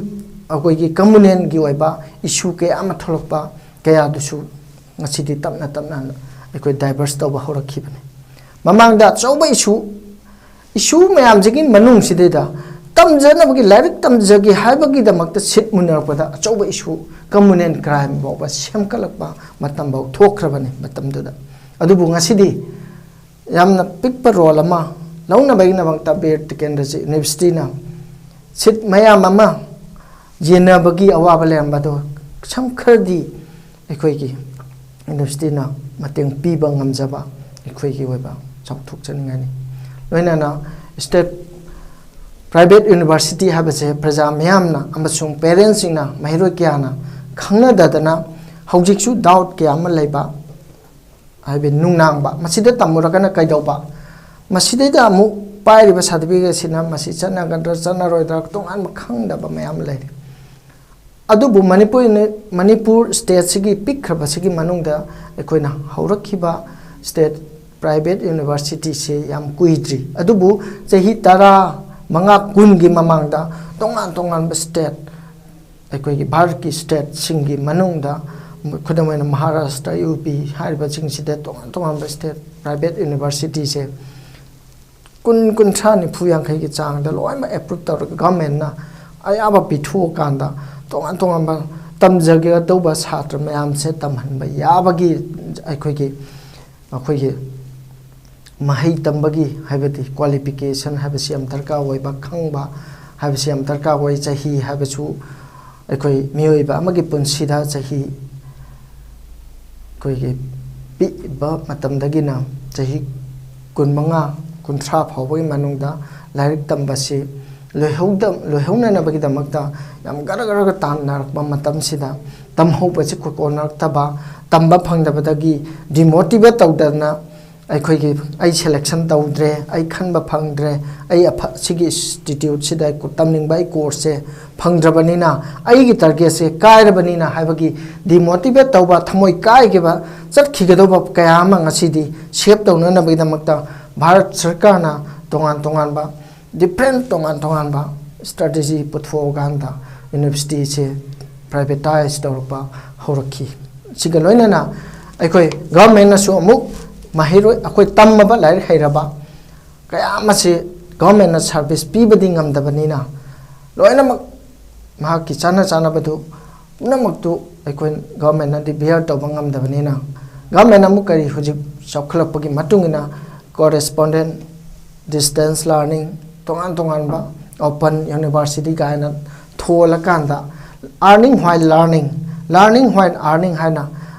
ꯑꯩꯈꯣꯏꯒꯤ ꯀꯝꯃꯨꯅꯦꯜꯒꯤ ꯑꯣꯏꯕ ꯏꯁꯨ ꯀꯌꯥ ꯑꯃ ꯊꯣꯛꯂꯛꯄ ꯀꯌꯥꯗꯨꯁꯨ ꯉꯁꯤꯗꯤ ꯇꯞꯅ ꯇꯞꯅ ꯑꯩꯈꯣꯏ ꯗꯥꯏꯚꯔꯁ ꯇꯧꯕ ꯍꯧꯔꯛꯈꯤꯕꯅꯤ꯫ ꯃꯃꯥꯡꯗ ꯑꯆꯧꯕ ꯏꯁꯨ, ꯏꯁꯨ ꯃꯌꯥꯝꯁꯤꯒꯤ ꯃꯅꯨꯡꯁꯤꯗꯩꯗ ꯇꯝꯖꯅꯕꯒꯤ, ꯂꯥꯏꯔꯤꯛ ꯇꯝꯖꯒꯦ ꯍꯥꯏꯕꯒꯤꯗꯃꯛꯇ ꯁꯤꯠ ꯃꯨꯟꯅꯔꯛꯄꯗ ꯑꯆꯧꯕ ꯏꯁꯨ ꯀꯝꯃꯨꯅꯦꯜ ꯀ꯭ꯔꯥꯏꯝ ꯐꯥꯎꯕ ꯁꯦꯝꯒꯠꯂꯛꯄ ꯃꯇꯝꯐꯥꯎ ꯊꯣꯛꯈ꯭ꯔꯕꯅꯤ꯫ ꯃꯇꯝꯗꯨꯗ ꯑꯗꯨꯕꯨ ꯉꯁꯤꯗꯤ ꯌꯥꯝꯅ ꯄꯤꯛꯄ ꯔꯣꯜ ꯑꯃ ꯂꯧꯅꯕꯒꯤꯗꯃꯛꯇ ꯕꯤꯔ ꯇꯤꯀꯦꯟꯗ꯭ꯔꯖꯤꯠ ꯌꯨꯅꯤꯚꯔꯁꯤꯇꯤꯅ ꯁꯤꯠ ꯃꯌꯥꯝ ꯑꯃ ꯌꯦꯟꯅꯕꯒꯤ ꯑꯋꯥꯕ ꯂꯩꯔꯝꯕꯗꯣ ꯁꯝ ꯈꯔꯗꯤ ꯑꯩꯈꯣꯏꯒꯤ ꯌꯨꯅꯤꯚꯔꯁꯤꯇꯤꯅ ꯃꯇꯦꯡ ꯄꯤꯕ ꯉꯝꯖꯕ ꯑꯩꯈꯣꯏꯒꯤ ꯑꯣꯏꯕ ꯆꯥꯎꯊꯣꯛꯆꯅꯤꯡꯉꯥꯏꯅꯤ꯫ ꯂꯣꯏꯅꯅ ꯁ꯭ꯇꯦꯠ ꯄ꯭ꯔꯥꯏꯚꯦꯠ ꯌꯨꯅꯤꯚꯔꯁꯤꯇꯤ ꯍꯥꯏꯕꯁꯦ ꯄ꯭ꯔꯖꯥ ꯃꯤꯌꯥꯝꯅ ꯑꯃꯁꯨꯡ ꯄꯦꯔꯦꯟꯁꯁꯤꯡꯅ, ꯃꯍꯩꯔꯣꯏ ꯀꯌꯥꯅ ꯈꯪꯅꯗꯗꯅ ꯍꯧꯖꯤꯛꯁꯨ ꯗꯥꯎꯠ ꯀꯌꯥ ꯑꯃ ꯂꯩꯕ, ꯍꯥꯏꯕꯗꯤ ꯅꯨꯡꯅꯥꯡꯕ, ꯃꯁꯤꯗ ꯇꯝꯃꯨꯔꯒꯅ ꯀꯩꯗꯧꯕ, ꯃꯁꯤꯗꯩꯗ ꯑꯃꯨꯛ ꯄꯥꯏꯔꯤꯕ ꯁꯥꯔꯇꯤꯐꯤꯀꯦꯠꯁꯤꯅ ꯃꯁꯤ ꯆꯠꯅꯒꯗ꯭ꯔꯥ ꯆꯠꯅꯔꯣꯏꯗ꯭ꯔꯥ ꯇꯣꯉꯥꯟꯕ ꯈꯪꯗꯕ ꯃꯌꯥꯝ ꯂꯩꯔꯤ꯫ ꯑꯗꯨꯕꯨ ꯃꯅꯤꯄꯨꯔ ꯃꯅꯤꯄꯨꯔ ꯁ꯭ꯇꯦꯠꯁꯤꯒꯤ ꯄꯤꯛꯈ꯭ꯔꯕꯁꯤꯒꯤ ꯃꯅꯨꯡꯗ ꯑꯩꯈꯣꯏꯅ ꯍꯧꯔꯛꯈꯤꯕ ꯁ꯭ꯇꯦꯠ ꯄ꯭ꯔꯥꯏꯚꯦꯠ ꯌꯨꯅꯤꯚꯔꯁꯤꯇꯤꯁꯦ ꯌꯥꯝ ꯀꯨꯏꯗ꯭ꯔꯤ꯫ ꯑꯗꯨꯕꯨ ꯆꯍꯤ ꯇꯔꯥ ꯃꯉꯥ, ꯀꯨꯟꯒꯤ ꯃꯃꯥꯡꯗ ꯇꯣꯉꯥꯟ ꯇꯣꯉꯥꯟꯕ ꯁ꯭ꯇꯦꯠ, ꯑꯩꯈꯣꯏꯒꯤ ꯚꯥꯔꯠꯀꯤ ꯁ꯭ꯇꯦꯠꯁꯤꯡꯒꯤ ꯃꯅꯨꯡꯗ, ꯈꯨꯗꯝ ꯑꯣꯏꯅ ꯃꯍꯥꯔꯥꯁꯇ꯭ꯔ, ꯌꯨ ꯄꯤ ꯍꯥꯏꯔꯤꯕꯁꯤꯡꯁꯤꯗ ꯇꯣꯉꯥꯟ ꯇꯣꯉꯥꯟꯕ ꯁ꯭ꯇꯦꯠ ꯄ꯭ꯔꯥꯏꯚꯦꯠ ꯌꯨꯅꯤꯚꯔꯁꯤꯇꯤꯁꯦ ꯀꯨꯟ, ꯀꯨꯟꯊ꯭ꯔꯥ, ꯅꯤꯐꯨ, ꯌꯥꯡꯈꯩꯒꯤ ꯆꯥꯡꯗ ꯂꯣꯏꯅꯃꯛ ꯑꯦꯄ꯭ꯔꯨꯞ ꯇꯧꯔꯒ ꯒꯚꯔꯟꯃꯦꯟꯠꯅ ꯑꯌꯥꯕ ꯄꯤꯊꯣꯛꯑꯀꯥꯟꯗ ꯇꯣꯉꯥꯟ ꯇꯣꯉꯥꯟꯕ ꯇꯝꯖꯒꯗꯧꯕ ꯁꯥꯇ꯭ꯔ ꯃꯌꯥꯝꯁꯦ ꯇꯝꯍꯟꯕ ꯌꯥꯕꯒꯤ ꯑꯩꯈꯣꯏꯒꯤ, ꯑꯩꯈꯣꯏꯒꯤ ꯃꯍꯩ ꯇꯝꯕꯒꯤ ꯍꯥꯏꯕꯗꯤ ꯀ꯭ꯋꯥꯂꯤꯐꯤꯀꯦꯁꯟ ꯍꯥꯏꯕꯁꯤ ꯌꯥꯝ ꯗꯔꯀꯥꯔ ꯑꯣꯏꯕ, ꯈꯪꯕ ꯍꯥꯏꯕꯁꯤ ꯌꯥꯝ ꯗꯔꯀꯥꯔ ꯑꯣꯏ꯫ ꯆꯍꯤ ꯍꯥꯏꯕꯁꯨ ꯑꯩꯈꯣꯏ ꯃꯤꯑꯣꯏꯕ ꯑꯃꯒꯤ ꯄꯨꯟꯁꯤꯗ ꯆꯍꯤ ꯑꯩꯈꯣꯏꯒꯤ ꯄꯤꯛꯏꯕ ꯃꯇꯝꯗꯒꯤꯅ ꯆꯍꯤ ꯀꯨꯟꯃꯉꯥ, ꯀꯨꯟꯊ꯭ꯔꯥ ꯐꯥꯎꯕꯒꯤ ꯃꯅꯨꯡꯗ ꯂꯥꯏꯔꯤꯛ ꯇꯝꯕꯁꯤ ꯂꯣꯏꯍꯧꯗ-, ꯂꯣꯏꯍꯧꯅꯅꯕꯒꯤꯗꯃꯛꯇ ꯌꯥꯝ ꯒꯔ ꯒꯔꯒ ꯇꯥꯟꯅꯔꯛꯄ ꯃꯇꯝꯁꯤꯗ ꯇꯝꯍꯧꯕꯁꯤ ꯀꯣꯟꯅꯔꯛꯇꯕ, ꯇꯝꯕ ꯐꯪꯗꯕꯗꯒꯤ ꯗꯤꯃꯣꯇꯤꯚꯦꯠ ꯇꯧꯗꯅ ꯑꯩꯈꯣꯏꯒꯤ "ꯑꯩ ꯁꯦꯂꯦꯛꯁꯟ ꯇꯧꯗ꯭ꯔꯦ, ꯑꯩ ꯈꯟꯕ ꯐꯪꯗ꯭ꯔꯦ, ꯑꯩ ꯑꯐ-, ꯁꯤꯒꯤ ꯏꯟꯁꯇꯤꯇ꯭ꯌꯨꯠꯁꯤꯗ ꯑꯩ ꯀꯣ-, ꯇꯝꯅꯤꯡꯕ ꯑꯩ ꯀꯣꯔꯁꯁꯦ ꯐꯪꯗ꯭ꯔꯕꯅꯤꯅ, ꯑꯩꯒꯤ ꯇꯥꯔꯒꯦꯠꯁꯦ ꯀꯥꯏꯔꯕꯅꯤꯅ" ꯍꯥꯏꯕꯒꯤ ꯗꯤꯃꯣꯇꯤꯚꯦꯠ ꯇꯧꯕ, ꯊꯃꯣꯏ ꯀꯥꯏꯈꯤꯕ, ꯆꯠꯈꯤꯒꯗꯧꯕ ꯀꯌꯥ ꯑꯃ ꯉꯁꯤꯗꯤ ꯁꯦꯞ ꯇꯧꯅꯅꯕꯒꯤꯗꯃꯛꯇ ꯚꯥꯔꯠ ꯁꯔꯀꯥꯔꯅ ꯇꯣꯉꯥꯟ ꯇꯣꯉꯥꯟꯕ ꯗꯤꯐ꯭ꯔꯦꯟ ꯇꯣꯉꯥꯟ ꯇꯣꯉꯥꯟꯕ ꯁ꯭ꯇ꯭ꯔꯦꯇꯦꯖꯤ ꯄꯨꯊꯣꯛꯑꯀꯥꯟꯗ ꯌꯨꯅꯤꯚꯔꯁꯤꯇꯤꯁꯦ ꯄ꯭ꯔꯥꯏꯚꯦꯇꯥꯏꯁ ꯇꯧꯔꯛꯄ ꯍꯧꯔꯛꯈꯤ꯫ ꯁꯤꯒ ꯂꯣꯏꯅꯅ ꯑꯩꯈꯣꯏ ꯒꯚꯔꯟꯃꯦꯟꯠꯅꯁꯨ ꯑꯃꯨꯛ ꯃꯍꯩꯔꯣꯏ, ꯑꯩꯈꯣꯏ ꯇꯝꯃꯕ ꯂꯥꯏꯔꯤꯛ ꯍꯩꯔꯕ ꯀꯌꯥ ꯑꯃꯁꯤ ꯒꯚꯔꯟꯃꯦꯟꯠꯅ ꯁꯥꯔꯚꯤꯁ ꯄꯤꯕꯗꯤ ꯉꯝꯗꯕꯅꯤꯅ, ꯂꯣꯏꯅꯃꯛ ꯃꯍꯥꯛꯀꯤ ꯆꯥꯅ ꯆꯥꯅꯕꯗꯨ ꯄꯨꯝꯅꯃꯛꯇꯨ ꯑꯩꯈꯣꯏ ꯒꯚꯔꯟꯃꯦꯟꯠꯅꯗꯤ ꯕꯤꯌꯔ ꯇꯧꯕ ꯉꯝꯗꯕꯅꯤꯅ, ꯒꯚꯔꯟꯃꯦꯟ ꯑꯃꯨꯛ ꯀꯔꯤ, ꯍꯧꯖꯤꯛ ꯆꯥꯎꯈꯠꯂꯛꯄꯒꯤ ꯃꯇꯨꯡ ꯏꯟꯅ correspondence, distance learning, ꯇꯣꯉꯥꯟ ꯇꯣꯉꯥꯟꯕ open university ꯀꯥꯏꯅ ꯊꯣꯜꯂꯀꯥꯟꯗ, earning while learning, learning while earning ꯍꯥꯏꯅ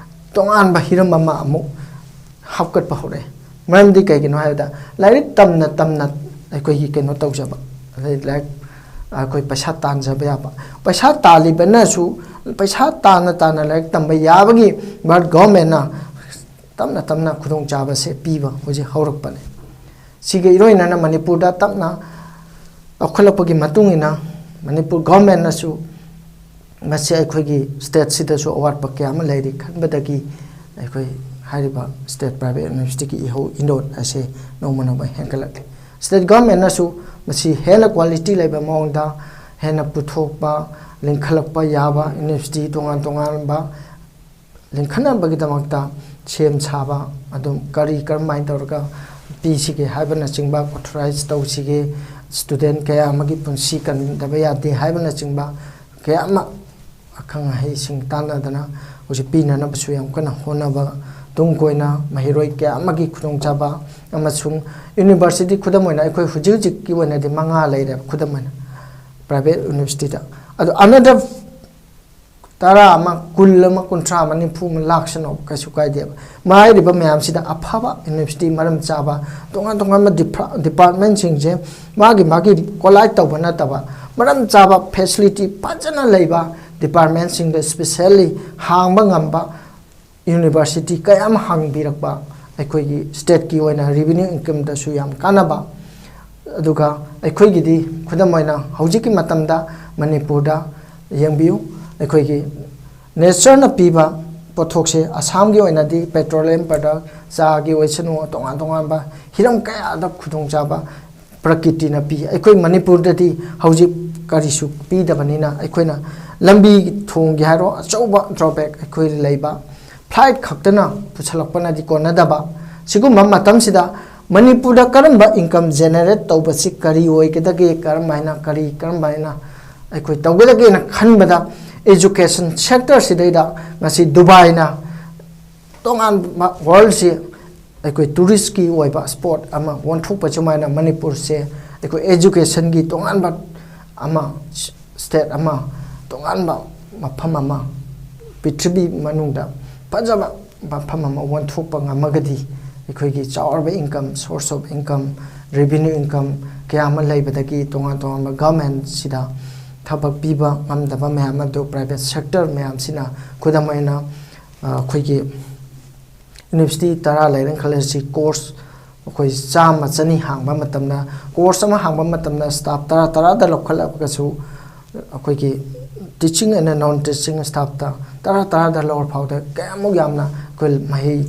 ꯇꯣꯉꯥꯟꯕ ꯍꯤꯔꯝ ꯑꯃ ꯑꯃꯨꯛ ꯍꯥꯞꯀꯠꯄ ꯍꯧꯔꯛꯑꯦ꯫ ꯃꯔꯝꯗꯤ ꯀꯩꯒꯤꯅꯣ ꯍꯥꯏꯕꯗ, ꯂꯥꯏꯔꯤꯛ ꯇꯝꯅ ꯇꯝꯅ ꯑꯩꯈꯣꯏꯒꯤ ꯀꯩꯅꯣ ꯇꯧꯖꯕ, ꯑꯗꯩ ꯂꯥꯏꯔꯤꯛ, ꯑꯩꯈꯣꯏ ꯄꯩꯁꯥ ꯇꯥꯟꯖꯕ ꯌꯥꯕ, ꯄꯩꯁꯥ ꯇꯥꯜꯂꯤꯕꯅꯁꯨ ꯄꯩꯁꯥ ꯇꯥꯅ ꯇꯥꯅ ꯂꯥꯏꯔꯤꯛ ꯇꯝꯕ ꯌꯥꯕꯒꯤ ꯚꯥꯔꯠ ꯒꯚꯔꯟꯃꯦꯟꯅ ꯇꯞꯅ ꯇꯞꯅ ꯈꯨꯗꯣꯡꯆꯥꯕꯁꯦ ꯄꯤꯕ ꯍꯧꯖꯤꯛ ꯍꯧꯔꯛꯄꯅꯦ꯫ ꯁꯤꯒ ꯏꯔꯣꯏꯅꯅ ꯃꯅꯤꯄꯨꯔꯗ ꯇꯞꯅ ꯆꯥꯎꯈꯠꯂꯛꯄꯒꯤ ꯃꯇꯨꯡ ꯏꯟꯅ ꯃꯅꯤꯄꯨꯔ ꯒꯚꯔꯟꯃꯦꯟꯅꯁꯨ ꯃꯁꯤ ꯑꯩꯈꯣꯏꯒꯤ ꯁ꯭ꯇꯦꯠꯁꯤꯗꯁꯨ ꯑꯋꯥꯠꯄ ꯀꯌꯥ ꯑꯃ ꯂꯩꯔꯤ ꯈꯟꯕꯗꯒꯤ ꯑꯩꯈꯣꯏ ꯍꯥꯏꯔꯤꯕ ꯁ꯭ꯇꯦꯠ ꯄ꯭ꯔꯥꯏꯚꯦꯠ ꯌꯨꯅꯤꯚꯔꯁꯤꯇꯤꯒꯤ ꯏꯍꯧ ꯏꯅꯣꯠ ꯑꯁꯦ ꯅꯣꯡꯃ ꯅꯣꯡꯃ ꯍꯦꯟꯒꯠꯂꯛꯂꯤ꯫ ꯁ꯭ꯇꯦꯠ ꯒꯚꯔꯟꯃꯦꯟꯅꯁꯨ ꯃꯁꯤ ꯍꯦꯟꯅ ꯀ꯭ꯋꯥꯂꯤꯇꯤ ꯂꯩꯕ ꯃꯑꯣꯡꯗ ꯍꯦꯟꯅ ꯄꯨꯊꯣꯛꯄ, ꯂꯤꯡꯈꯠꯂꯛꯄ ꯌꯥꯕ ꯌꯨꯅꯤꯚꯔꯁꯤꯇꯤ ꯇꯣꯉꯥꯟ ꯇꯣꯉꯥꯟꯕ ꯂꯤꯡꯈꯠꯅꯕꯒꯤꯗꯃꯛꯇ ꯁꯦꯝ ꯁꯥꯕ, ꯑꯗꯨꯝ ꯀꯔꯤ ꯀꯔꯝꯍꯥꯏꯅ ꯇꯧꯔꯒ ꯄꯤꯁꯤꯒꯦ ꯍꯥꯏꯕꯅꯆꯤꯡꯕ, ꯑꯣꯊꯣꯔꯥꯏꯖ ꯇꯧꯁꯤꯒꯦ, ꯁ꯭ꯇꯨꯗꯦꯟ ꯀꯌꯥ ꯑꯃꯒꯤ ꯄꯨꯟꯁꯤ ꯀꯟꯗꯕ ꯌꯥꯗꯦ ꯍꯥꯏꯕꯅꯆꯤꯡꯕ ꯀꯌꯥ ꯑꯃ ꯑꯈꯪ ꯑꯍꯩꯁꯤꯡ ꯇꯥꯟꯅꯗꯅ ꯍꯧꯖꯤꯛ ꯄꯤꯅꯅꯕꯁꯨ ꯌꯥꯝ ꯀꯟꯅ ꯍꯣꯠꯅꯕ, ꯇꯨꯡ ꯀꯣꯏꯅ ꯃꯍꯩꯔꯣꯏ ꯀꯌꯥ ꯑꯃꯒꯤ ꯈꯨꯗꯣꯡꯆꯥꯕ ꯑꯃꯁꯨꯡ ꯌꯨꯅꯤꯚꯔꯁꯤꯇꯤ, ꯈꯨꯗꯝ ꯑꯣꯏꯅ ꯑꯩꯈꯣꯏ ꯍꯧꯖꯤꯛ ꯍꯧꯖꯤꯛꯀꯤ ꯑꯣꯏꯅꯗꯤ ꯃꯉꯥ ꯂꯩꯔꯦꯕ, ꯈꯨꯗꯝ ꯑꯣꯏꯅ ꯄ꯭ꯔꯥꯏꯚꯦꯠ ꯌꯨꯅꯤꯚꯔꯁꯤꯇꯤꯗ, ꯑꯗꯣ another ꯇꯔꯥ ꯑꯃ, ꯀꯨꯟ ꯑꯃ, ꯀꯨꯟꯊ꯭ꯔꯥ ꯑꯃ, ꯅꯤꯐꯨ ꯑꯃ ꯂꯥꯛꯁꯅꯨ, ꯀꯩꯁꯨ ꯀꯥꯏꯗꯦꯕ꯫ ꯃꯥ ꯍꯥꯏꯔꯤꯕ ꯃꯌꯥꯝꯁꯤꯗ ꯑꯐꯕ ꯌꯨꯅꯤꯚꯔꯁꯤꯇꯤ ꯃꯔꯝ ꯆꯥꯕ, ꯇꯣꯉꯥꯟ ꯇꯣꯉꯥꯟꯕ ꯗꯤꯄ꯭ꯔꯥ-, ꯗꯤꯄꯥꯔꯠꯃꯦꯟꯁꯤꯡꯁꯦ ꯃꯥꯒꯤ ꯃꯥꯒꯤ ꯀꯣꯂꯥꯏꯠ ꯇꯧꯕ ꯅꯠꯇꯕ, ꯃꯔꯝ ꯆꯥꯕ ꯐꯦꯁꯤꯂꯤꯇꯤ ꯐꯖꯅ ꯂꯩꯕ ꯗꯤꯄꯥꯔꯠꯃꯦꯟꯁꯤꯡꯗ ꯏꯁꯄꯤꯁꯦꯜꯂꯤ ꯍꯥꯡꯕ ꯉꯝꯕ ꯌꯨꯅꯤꯚꯔꯁꯤꯇꯤ ꯀꯌꯥ ꯑꯃ ꯍꯥꯡꯕꯤꯔꯛꯄ ꯑꯩꯈꯣꯏꯒꯤ ꯁ꯭ꯇꯦꯠꯀꯤ ꯑꯣꯏꯅ ꯔꯤꯚꯤꯅ꯭ꯌꯨ ꯏꯟꯀꯝꯗꯁꯨ ꯌꯥꯝ ꯀꯥꯟꯅꯕ꯫ ꯑꯗꯨꯒ ꯑꯩꯈꯣꯏꯒꯤꯗꯤ ꯈꯨꯗꯝ ꯑꯣꯏꯅ ꯍꯧꯖꯤꯛꯀꯤ ꯃꯇꯝꯗ ꯃꯅꯤꯄꯨꯔꯗ ꯌꯦꯡꯕꯤꯌꯨ, ꯑꯩꯈꯣꯏꯒꯤ ꯅꯦꯆꯔꯅ ꯄꯤꯕ ꯄꯣꯠꯊꯣꯛꯁꯦ, ꯑꯁꯥꯝꯒꯤ ꯑꯣꯏꯅꯗꯤ ꯄꯦꯇ꯭ꯔꯣꯂꯤꯌꯝ ꯄ꯭ꯔꯗꯛ, ꯆꯥꯒꯤ ꯑꯣꯏꯁꯅꯨ, ꯇꯣꯉꯥꯟ ꯇꯣꯉꯥꯟꯕ ꯍꯤꯔꯝ ꯀꯌꯥꯗ ꯈꯨꯗꯣꯡꯆꯥꯕ ꯄ꯭ꯔꯀꯤꯇꯤꯅ ꯄꯤ꯫ ꯑꯩꯈꯣꯏ ꯃꯅꯤꯄꯨꯔꯗꯗꯤ ꯍꯧꯖꯤꯛ ꯀꯔꯤꯁꯨ ꯄꯤꯗꯕꯅꯤꯅ ꯑꯩꯈꯣꯏꯅ ꯂꯝꯕꯤ ꯊꯣꯡꯒꯤ ꯍꯥꯏꯔꯣ, ꯑꯆꯧꯕ ꯗ꯭ꯔꯣꯕꯦꯛ ꯑꯩꯈꯣꯏ ꯂꯩꯕ, ꯐ꯭ꯂꯥꯏꯠ ꯈꯛꯇꯅ ꯄꯨꯁꯜꯂꯛꯄꯅꯗꯤ ꯀꯣꯟꯅꯗꯕ꯫ ꯁꯤꯒꯨꯝꯕ ꯃꯇꯝꯁꯤꯗ ꯃꯅꯤꯄꯨꯔꯗ ꯀꯔꯝꯕ ꯏꯟꯀꯝ ꯖꯦꯅꯦꯔꯦꯠ ꯇꯧꯕꯁꯤ ꯀꯔꯤ ꯑꯣꯏꯒꯗꯒꯦ, ꯀꯔꯝ ꯍꯥꯏꯅ, ꯀꯔꯤ, ꯀꯔꯝ ꯍꯥꯏꯅ ꯑꯩꯈꯣꯏ ꯇꯧꯒꯗꯒꯦꯅ ꯈꯟꯕꯗ, ꯑꯦꯖꯨꯀꯦꯁꯟ ꯁꯦꯛꯇꯔꯁꯤꯗꯩꯗ ꯉꯁꯤ ꯗꯨꯕꯥꯏꯅ ꯇꯣꯉꯥꯟꯕ ꯋꯥꯔꯜꯁꯤ ꯑꯩꯈꯣꯏ ꯇꯨꯔꯤꯁꯀꯤ ꯑꯣꯏꯕ ꯁ꯭ꯄꯣꯠ ꯑꯃ ꯑꯣꯟꯊꯣꯛꯄ ꯁꯨꯃꯥꯏꯅ ꯃꯅꯤꯄꯨꯔꯁꯦ ꯑꯩꯈꯣꯏ ꯑꯦꯖꯨꯀꯦꯁꯟꯒꯤ ꯇꯣꯉꯥꯟꯕ ꯑꯃ, ꯁ꯭ꯇꯦꯠ ꯑꯃ, ꯇꯣꯉꯥꯟꯕ ꯃꯐꯝ ꯑꯃ, ꯄ꯭ꯔꯤꯊꯤꯕꯤ ꯃꯅꯨꯡꯗ ꯐꯖꯕ ꯃꯐꯝ ꯑꯃ ꯑꯣꯟꯊꯣꯛꯄ ꯉꯝꯃꯒꯗꯤ ꯑꯩꯈꯣꯏꯒꯤ ꯆꯥꯎꯔꯕ income, source of income, revenue income ꯀꯌꯥ ꯑꯃ ꯂꯩꯕꯗꯒꯤ ꯇꯣꯉꯥꯟ ꯇꯣꯉꯥꯟꯕ ꯒꯚꯔꯟꯃꯦꯟꯁꯤꯗ ꯊꯕꯛ ꯄꯤꯕ ꯉꯝꯗꯕ ꯃꯌꯥꯝ ꯑꯗꯨ ꯄ꯭ꯔꯥꯏꯚꯦꯠ ꯁꯦꯛꯇꯔ ꯃꯌꯥꯝꯁꯤꯅ, ꯈꯨꯗꯝ ꯑꯣꯏꯅ ꯑꯩꯈꯣꯏꯒꯤ ꯌꯨꯅꯤꯚꯔꯁꯤꯇꯤ ꯇꯔꯥ ꯂꯩꯔꯦꯅ ꯈꯜꯂꯁꯤ, ꯀꯣꯔꯁ ꯑꯩꯈꯣꯏ ꯆꯥꯝꯃ ꯆꯅꯤ ꯍꯥꯡꯕ ꯃꯇꯝꯗ, ꯀꯣꯔꯁ ꯑꯃ ꯍꯥꯡꯕ ꯃꯇꯝꯗ ꯁ꯭ꯇꯥꯐ ꯇꯔꯥ ꯇꯔꯥꯗ ꯂꯧꯈꯠꯂꯒꯁꯨ ꯑꯩꯈꯣꯏꯒꯤ teaching and non teaching staffꯇ ꯇꯔꯥ ꯇꯔꯥꯗ ꯂꯧꯔ ꯐꯥꯎꯗ ꯀꯌꯥꯃꯨꯛ ꯌꯥꯝꯅ ꯑꯩꯈꯣꯏ ꯃꯍꯩ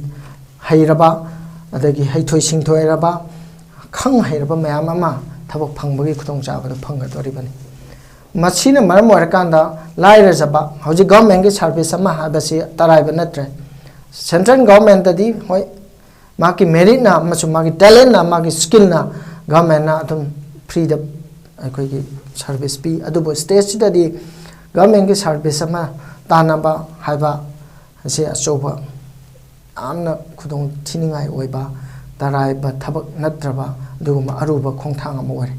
ꯍꯩꯔꯕ, ꯑꯗꯒꯤ ꯍꯩꯊꯣꯏ ꯁꯤꯡꯊꯣꯏꯔꯕ, ꯈꯪ ꯍꯩꯔꯕ ꯃꯌꯥꯝ ꯑꯃ ꯊꯕꯛ ꯐꯪꯕꯒꯤ ꯈꯨꯗꯣꯡꯆꯥꯕꯗꯨ ꯐꯪꯒꯗꯧꯔꯤꯕꯅꯤ꯫ ꯃꯁꯤꯅ ꯃꯔꯝ ꯑꯣꯏꯔꯀꯥꯟꯗ ꯂꯥꯏꯔꯖꯕ, ꯍꯧꯖꯤꯛ ꯒꯚꯔꯟꯃꯦꯟꯒꯤ ꯁꯥꯔꯚꯤꯁ ꯑꯃ ꯍꯥꯏꯕꯁꯤ ꯑꯔꯥꯏꯕ ꯅꯠꯇ꯭ꯔꯦ꯫ ꯁꯦꯟꯇ꯭ꯔꯦꯜ ꯒꯚꯔꯟꯃꯦꯟꯇꯗꯤ ꯍꯣꯏ, ꯃꯥꯒꯤ ꯃꯦꯔꯤꯠꯅ ꯑꯃꯁꯨꯡ ꯃꯥꯒꯤ ꯇꯦꯂꯦꯟꯅ, ꯃꯥꯒꯤ ꯁ꯭ꯀꯤꯜꯅ ꯒꯚꯔꯟꯃꯦꯟꯅ ꯑꯗꯨꯝ ꯐ꯭ꯔꯤꯗ ꯑꯩꯈꯣꯏꯒꯤ ꯁꯥꯔꯚꯤꯁ ꯄꯤ꯫ ꯑꯗꯨꯕꯨ ꯁ꯭ꯇꯦꯠꯁꯤꯗꯗꯤ ꯒꯚꯔꯟꯃꯦꯟꯒꯤ ꯁꯥꯔꯚꯤꯁ ꯑꯃ ꯇꯥꯟꯅꯕ ꯍꯥꯏꯕ ꯑꯁꯤ ꯑꯆꯧꯕ, ꯌꯥꯝꯅ ꯈꯨꯗꯣꯡ ꯊꯤꯅꯤꯡꯉꯥꯏ ꯑꯣꯏꯕ, ꯇꯔꯥꯏꯕ ꯊꯕꯛ ꯅꯠꯇ꯭ꯔꯕ ꯑꯗꯨꯒꯨꯝꯕ ꯑꯔꯨꯕ ꯈꯣꯡꯊꯥꯡ ꯑꯃ ꯑꯣꯏꯔꯦ꯫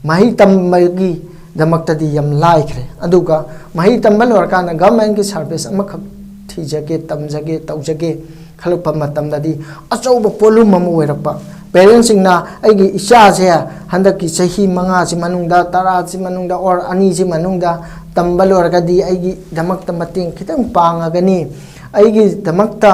ꯃꯍꯩ ꯇꯝꯕꯒꯤꯗꯃꯛꯇꯗꯤ ꯌꯥꯝ ꯂꯥꯏꯈ꯭ꯔꯦ, ꯑꯗꯨꯒ ꯃꯍꯩ ꯇꯝꯕ ꯂꯣꯏꯔꯀꯥꯟꯗ ꯒꯚꯔꯟꯃꯦꯟꯒꯤ ꯁꯥꯔꯚꯤꯁ ꯑꯃꯈꯛ ꯊꯤꯖꯒꯦ, ꯇꯝꯖꯒꯦ, ꯇꯧꯖꯒꯦ ꯈꯜꯂꯛꯄ ꯃꯇꯝꯗꯗꯤ ꯑꯆꯧꯕ ꯄꯣꯠꯂꯨꯝ ꯑꯃ ꯑꯣꯏꯔꯛꯄ꯫ ꯄꯦꯔꯦꯟꯁꯁꯤꯡꯅ ꯑꯩꯒꯤ ꯏꯆꯥꯁꯦ ꯍꯟꯗꯛꯀꯤ ꯆꯍꯤ ꯃꯉꯥꯁꯤ ꯃꯅꯨꯡꯗ, ꯇꯔꯥꯁꯤ ꯃꯅꯨꯡꯗ, ꯑꯣꯔ ꯑꯅꯤꯁꯤ ꯃꯅꯨꯡꯗ ꯇꯝꯕ ꯂꯣꯏꯔꯒꯗꯤ ꯑꯩꯒꯤꯗꯃꯛꯇ ꯃꯇꯦꯡ ꯈꯤꯇꯪ ꯄꯥꯡꯉꯒꯅꯤ, ꯑꯩꯒꯤꯗꯃꯛꯇ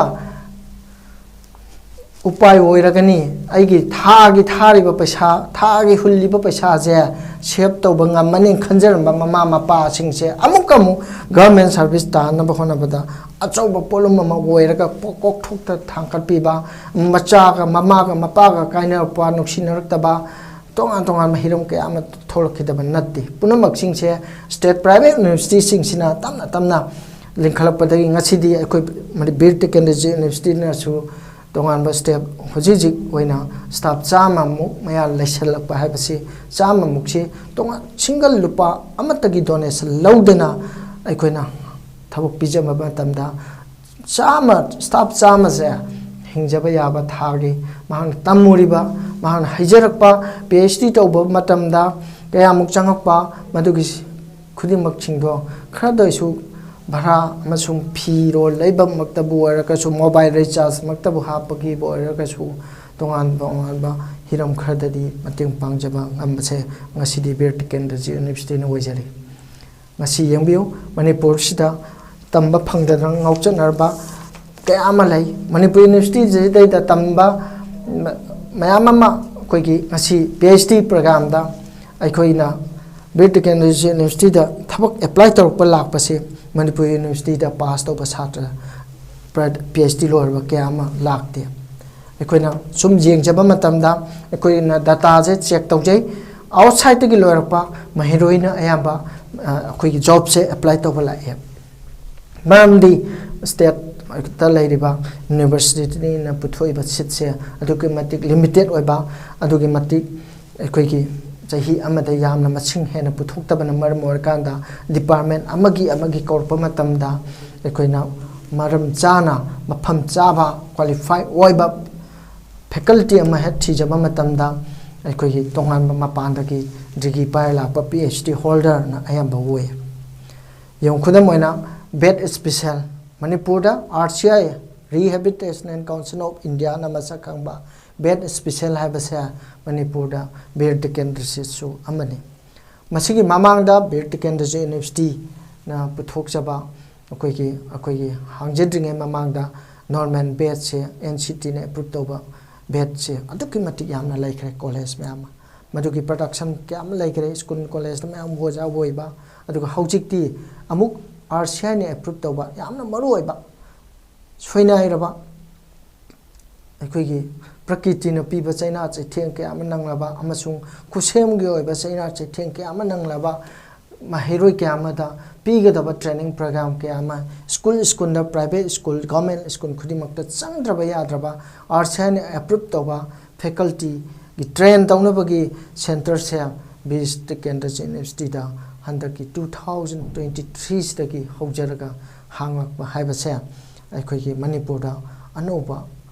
ꯎꯄꯥꯏ ꯑꯣꯏꯔꯒꯅꯤ, ꯑꯩꯒꯤ ꯊꯥꯒꯤ ꯊꯥꯔꯤꯕ ꯄꯩꯁꯥ, ꯊꯥꯒꯤ ꯍꯨꯜꯂꯤꯕ ꯄꯩꯁꯥꯁꯦ ꯁꯦꯞ ꯇꯧꯕ ꯉꯝꯃꯅꯤ ꯈꯟꯖꯔꯝꯕ ꯃꯃꯥ ꯃꯄꯥꯁꯤꯡꯁꯦ ꯑꯃꯨꯛꯀ ꯑꯃꯨꯛ ꯒꯚꯔꯟꯃꯦꯟ ꯁꯥꯔꯚꯤꯁ ꯇꯥꯅꯕ ꯍꯣꯠꯅꯕꯗ ꯑꯆꯧꯕ ꯄꯣꯠꯂꯨꯝ ꯑꯃ ꯑꯣꯏꯔꯒ ꯀꯣꯛ-, ꯀꯣꯛꯊꯣꯛꯇ ꯊꯥꯡꯀꯠꯄꯤꯕ, ꯃꯆꯥꯒ ꯃꯃꯥꯒ ꯃꯄꯥꯒ ꯀꯥꯏꯅꯔꯛꯄ, ꯅꯨꯡꯁꯤꯅꯔꯛꯇꯕ, ꯇꯣꯉꯥꯟ ꯇꯣꯉꯥꯟꯕ ꯍꯤꯔꯝ ꯀꯌꯥ ꯑꯃ ꯊꯣꯛꯂꯛꯈꯤꯗꯕ ꯅꯠꯇꯦ꯫ ꯄꯨꯝꯅꯃꯛꯁꯤꯡꯁꯦ ꯁ꯭ꯇꯦꯠ ꯄ꯭ꯔꯥꯏꯚꯦꯠ ꯌꯨꯅꯤꯚꯔꯁꯤꯇꯤꯁꯤꯡꯁꯤꯅ ꯇꯞꯅ ꯇꯞꯅ ꯂꯤꯡꯈꯠꯂꯛꯄꯗꯒꯤ ꯉꯁꯤꯗꯤ ꯑꯩꯈꯣꯏ ꯃꯅꯤ-, ꯕꯤꯔ ꯇꯤꯀꯦꯟꯗ꯭ꯔꯖꯤꯠ ꯌꯨꯅꯤꯚꯔꯁꯤꯇꯤꯅꯁꯨ ꯇꯣꯉꯥꯟꯕ ꯁ꯭ꯇꯦꯞ, ꯍꯧꯖꯤꯛ ꯍꯧꯖꯤꯛ ꯑꯣꯏꯅ ꯁ꯭ꯇꯥꯐ ꯆꯥꯝꯃꯃꯨꯛ ꯃꯌꯥ ꯂꯩꯁꯜꯂꯛꯄ ꯍꯥꯏꯕꯁꯤ, ꯆꯥꯝꯃꯃꯨꯛꯁꯤ ꯇꯣꯉꯥꯟ ꯁꯤꯡꯒꯜ ꯂꯨꯄꯥ ꯑꯃꯠꯇꯒꯤ ꯗꯣꯅꯦꯁꯟ ꯂꯧꯗꯅ ꯑꯩꯈꯣꯏꯅ ꯊꯕꯛ ꯄꯤꯖꯕ ꯃꯇꯝꯗ ꯆꯥꯝꯃ, staff ꯆꯥꯝꯃꯁꯦ ꯍꯤꯡꯖꯕ ꯌꯥꯕ ꯊꯥꯒꯤ ꯃꯍꯥꯛꯅ ꯇꯝꯃꯨꯔꯤꯕ, ꯃꯍꯥꯛꯅ ꯍꯩꯖꯔꯛꯄ, ꯄꯤ ꯑꯩꯆ ꯗꯤ ꯇꯧꯕ ꯃꯇꯝꯗ ꯀꯌꯥꯃꯨꯛ ꯆꯪꯉꯛꯄ, ꯃꯗꯨꯒꯤ ꯈꯨꯗꯤꯡꯃꯛꯁꯤꯡꯗꯣ ꯈꯔꯗ ꯑꯣꯏꯁꯨ ꯚꯔꯥ ꯑꯃꯁꯨꯡ ꯐꯤꯔꯣꯜ ꯂꯩꯕꯃꯛꯇꯕꯨ ꯑꯣꯏꯔꯒꯁꯨ, mobile recharge ꯃꯛꯇꯕꯨ ꯍꯥꯞꯄꯒꯤꯕꯨ ꯑꯣꯏꯔꯒꯁꯨ, ꯇꯣꯉꯥꯟ ꯇꯣꯉꯥꯟꯕ ꯍꯤꯔꯝ ꯈꯔꯗꯗꯤ ꯃꯇꯦꯡ ꯄꯥꯡꯖꯕ ꯉꯝꯕꯁꯦ ꯉꯁꯤꯗꯤ ꯕꯤꯔ ꯇꯤꯀꯦꯟꯗ꯭ꯔꯖꯤꯠ ꯌꯨꯅꯤꯚꯔꯁꯤꯇꯤꯅ ꯑꯣꯏꯖꯔꯤ꯫ ꯉꯁꯤ ꯌꯦꯡꯕꯤꯌꯨ, ꯃꯅꯤꯄꯨꯔꯁꯤꯗ ꯇꯝꯕ ꯐꯪꯗꯗꯅ ꯉꯥꯎꯆꯠꯅꯔꯕ ꯀꯌꯥ ꯑꯃ ꯂꯩ꯫ ꯃꯅꯤꯄꯨꯔ ꯌꯨꯅꯤꯚꯔꯁꯤꯇꯤꯁꯤꯗꯩꯗ ꯇꯝꯕ ꯃꯌꯥꯝ ꯑꯃ ꯑꯩꯈꯣꯏꯒꯤ ꯉꯁꯤ ꯄꯤ ꯑꯩꯆ ꯗꯤ programꯗ ꯑꯩꯈꯣꯏꯅ ꯕꯤꯔ ꯇꯤꯀꯦꯟꯗ꯭ꯔꯖꯤꯠ ꯌꯨꯅꯤꯚꯔꯁꯤꯇꯤꯗ ꯊꯕꯛ apply ꯇꯧꯔꯛꯄ ꯂꯥꯛꯄꯁꯦ ꯃꯅꯤꯄꯨꯔ ꯌꯨꯅꯤꯚꯔꯁꯤꯇꯤꯗ pass ꯇꯧꯕ ꯁꯥꯇ꯭ꯔ ꯄꯤ ꯑꯩꯆ ꯗꯤ ꯂꯣꯏꯔꯕ ꯀꯌꯥ ꯑꯃ ꯂꯥꯛꯇꯦ꯫ ꯑꯩꯈꯣꯏꯅ ꯁꯨꯝ ꯌꯦꯡꯖꯕ ꯃꯇꯝꯗ ꯑꯩꯈꯣꯏꯅ dataꯁꯦ check ꯇꯧꯖꯩ꯫ Outsideꯇꯒꯤ ꯂꯣꯏꯔꯛꯄ ꯃꯍꯩꯔꯣꯏꯅ ꯑꯌꯥꯝꯕ, ꯑ, ꯑꯩꯈꯣꯏꯒꯤ jobꯁꯦ apply ꯇꯧꯕ ꯂꯥꯛꯑꯦ꯫ ꯃꯔꯝꯗꯤ stateꯇ ꯂꯩꯔꯤꯕ universityꯅ ꯄꯨꯊꯣꯛꯏꯕ seatꯁꯦ ꯑꯗꯨꯛꯀꯤ ꯃꯇꯤꯛ limited ꯑꯣꯏꯕ, ꯑꯗꯨꯛꯀꯤ ꯃꯇꯤꯛ ꯑꯩꯈꯣꯏꯒꯤ ꯆꯍꯤ ꯑꯃꯗ ꯌꯥꯝꯅ ꯃꯁꯤꯡ ꯍꯦꯟꯅ ꯄꯨꯊꯣꯛꯇꯕꯅ ꯃꯔꯝ ꯑꯣꯏꯔꯀꯥꯟꯗ department ꯑꯃꯒꯤ ꯑꯃꯒꯤ ꯀꯧꯔꯛꯄ ꯃꯇꯝꯗ ꯑꯩꯈꯣꯏꯅ ꯃꯔꯝ ꯆꯥꯅ, ꯃꯐꯝ ꯆꯥꯕ, qualify ꯑꯣꯏꯕ faculty ꯑꯃ ꯍꯦꯛ ꯊꯤꯖꯕ ꯃꯇꯝꯗ ꯑꯩꯈꯣꯏꯒꯤ ꯇꯣꯉꯥꯟꯕ ꯃꯄꯥꯟꯗꯒꯤ degree ꯄꯥꯏꯔ ꯂꯥꯛꯄ PhD holderꯅ ꯑꯌꯥꯝꯕ ꯑꯣꯏ꯫ ꯌꯦꯡꯉꯨ, ꯈꯨꯗꯝ ꯑꯣꯏꯅ ꯕꯦꯗ ꯁ꯭ꯄꯦꯁꯤꯌꯦꯜ, ꯃꯅꯤꯄꯨꯔꯗ RCI, Rehabilitation and Council of Indiaꯅ ꯃꯁꯛ ꯈꯪꯕ ꯕꯦꯗ ꯁ꯭ꯄꯦꯁꯤꯌꯦꯜ ꯍꯥꯏꯕꯁꯦ ꯃꯅꯤꯄꯨꯔꯗ ꯕꯤꯔ ꯇꯤꯀꯦꯟꯗ꯭ꯔꯖꯤꯠꯁꯨ ꯑꯃꯅꯤ꯫ ꯃꯁꯤꯒꯤ ꯃꯃꯥꯡꯗ ꯕꯤꯔ ꯇꯤꯀꯦꯟꯗ꯭ꯔꯖꯤꯠ ꯌꯨꯅꯤꯚꯔꯁꯤꯇꯤꯅ ꯄꯨꯊꯣꯛꯆꯕ ꯑꯩꯈꯣꯏꯒꯤ, ꯑꯩꯈꯣꯏꯒꯤ ꯍꯥꯡꯖꯗ꯭ꯔꯤꯉꯩ ꯃꯃꯥꯡꯗ normal ꯕꯦꯗꯁꯦ NCTꯅ approve ꯇꯧꯕ ꯕꯦꯗꯁꯦ ꯑꯗꯨꯛꯀꯤ ꯃꯇꯤꯛ ꯌꯥꯝꯅ ꯂꯩꯈ꯭ꯔꯦ, ꯀꯣꯂꯦꯖ ꯃꯌꯥꯝ ꯑꯃ꯫ ꯃꯗꯨꯒꯤ production ꯀꯌꯥ ꯑꯃ ꯂꯩꯈ꯭ꯔꯦ, ꯁ꯭ꯀꯨꯜ ꯀꯣꯂꯦꯖꯇ ꯃꯌꯥꯝ ꯑꯣꯖꯥ ꯑꯣꯏꯕ꯫ ꯑꯗꯨꯒ ꯍꯧꯖꯤꯛꯇꯤ ꯑꯃꯨꯛ RCIꯅ approve ꯇꯧꯕ ꯌꯥꯝꯅ ꯃꯔꯨ ꯑꯣꯏꯕ ꯁꯣꯏꯅꯥꯏꯔꯕ ꯑꯩꯈꯣꯏꯒꯤ ꯄ꯭ꯔꯀꯤꯇꯤꯅ ꯄꯤꯕ ꯆꯩꯅꯥ ꯆꯩꯊꯦꯡ ꯀꯌꯥ ꯑꯃ ꯅꯪꯂꯕ ꯑꯃꯁꯨꯡ ꯈꯨꯠꯁꯦꯝꯒꯤ ꯑꯣꯏꯕ ꯆꯩꯅꯥ ꯆꯩꯊꯦꯡ ꯀꯌꯥ ꯑꯃ ꯅꯪꯂꯕ ꯃꯍꯩꯔꯣꯏ ꯀꯌꯥ ꯑꯃꯗ ꯄꯤꯒꯗꯕ training program ꯀꯌꯥ ꯑꯃ ꯁ꯭ꯀꯨꯜ, ꯁ꯭ꯀꯨꯜꯗ, private ꯁ꯭ꯀꯨꯜ, government ꯁ꯭ꯀꯨꯜ ꯈꯨꯗꯤꯡꯃꯛꯇ ꯆꯪꯗ꯭ꯔꯕ ꯌꯥꯗ꯭ꯔꯕ RCIꯅ approve ꯇꯧꯕ facultyꯒꯤ train ꯇꯧꯅꯕꯒꯤ centreꯁꯦ ꯕꯤꯔ ꯇꯤꯀꯦꯟꯗ꯭ꯔꯖꯤꯠ ꯌꯨꯅꯤꯚꯔꯁꯤꯇꯤꯗ ꯍꯟꯗꯛꯀꯤ two thousand twenty threeꯁꯤꯗꯒꯤ ꯍꯧꯖꯔꯒ ꯍꯥꯡꯂꯛꯄ ꯍꯥꯏꯕꯁꯦ ꯑꯩꯈꯣꯏꯒꯤ ꯃꯅꯤꯄꯨꯔꯗ ꯑꯅꯧꯕ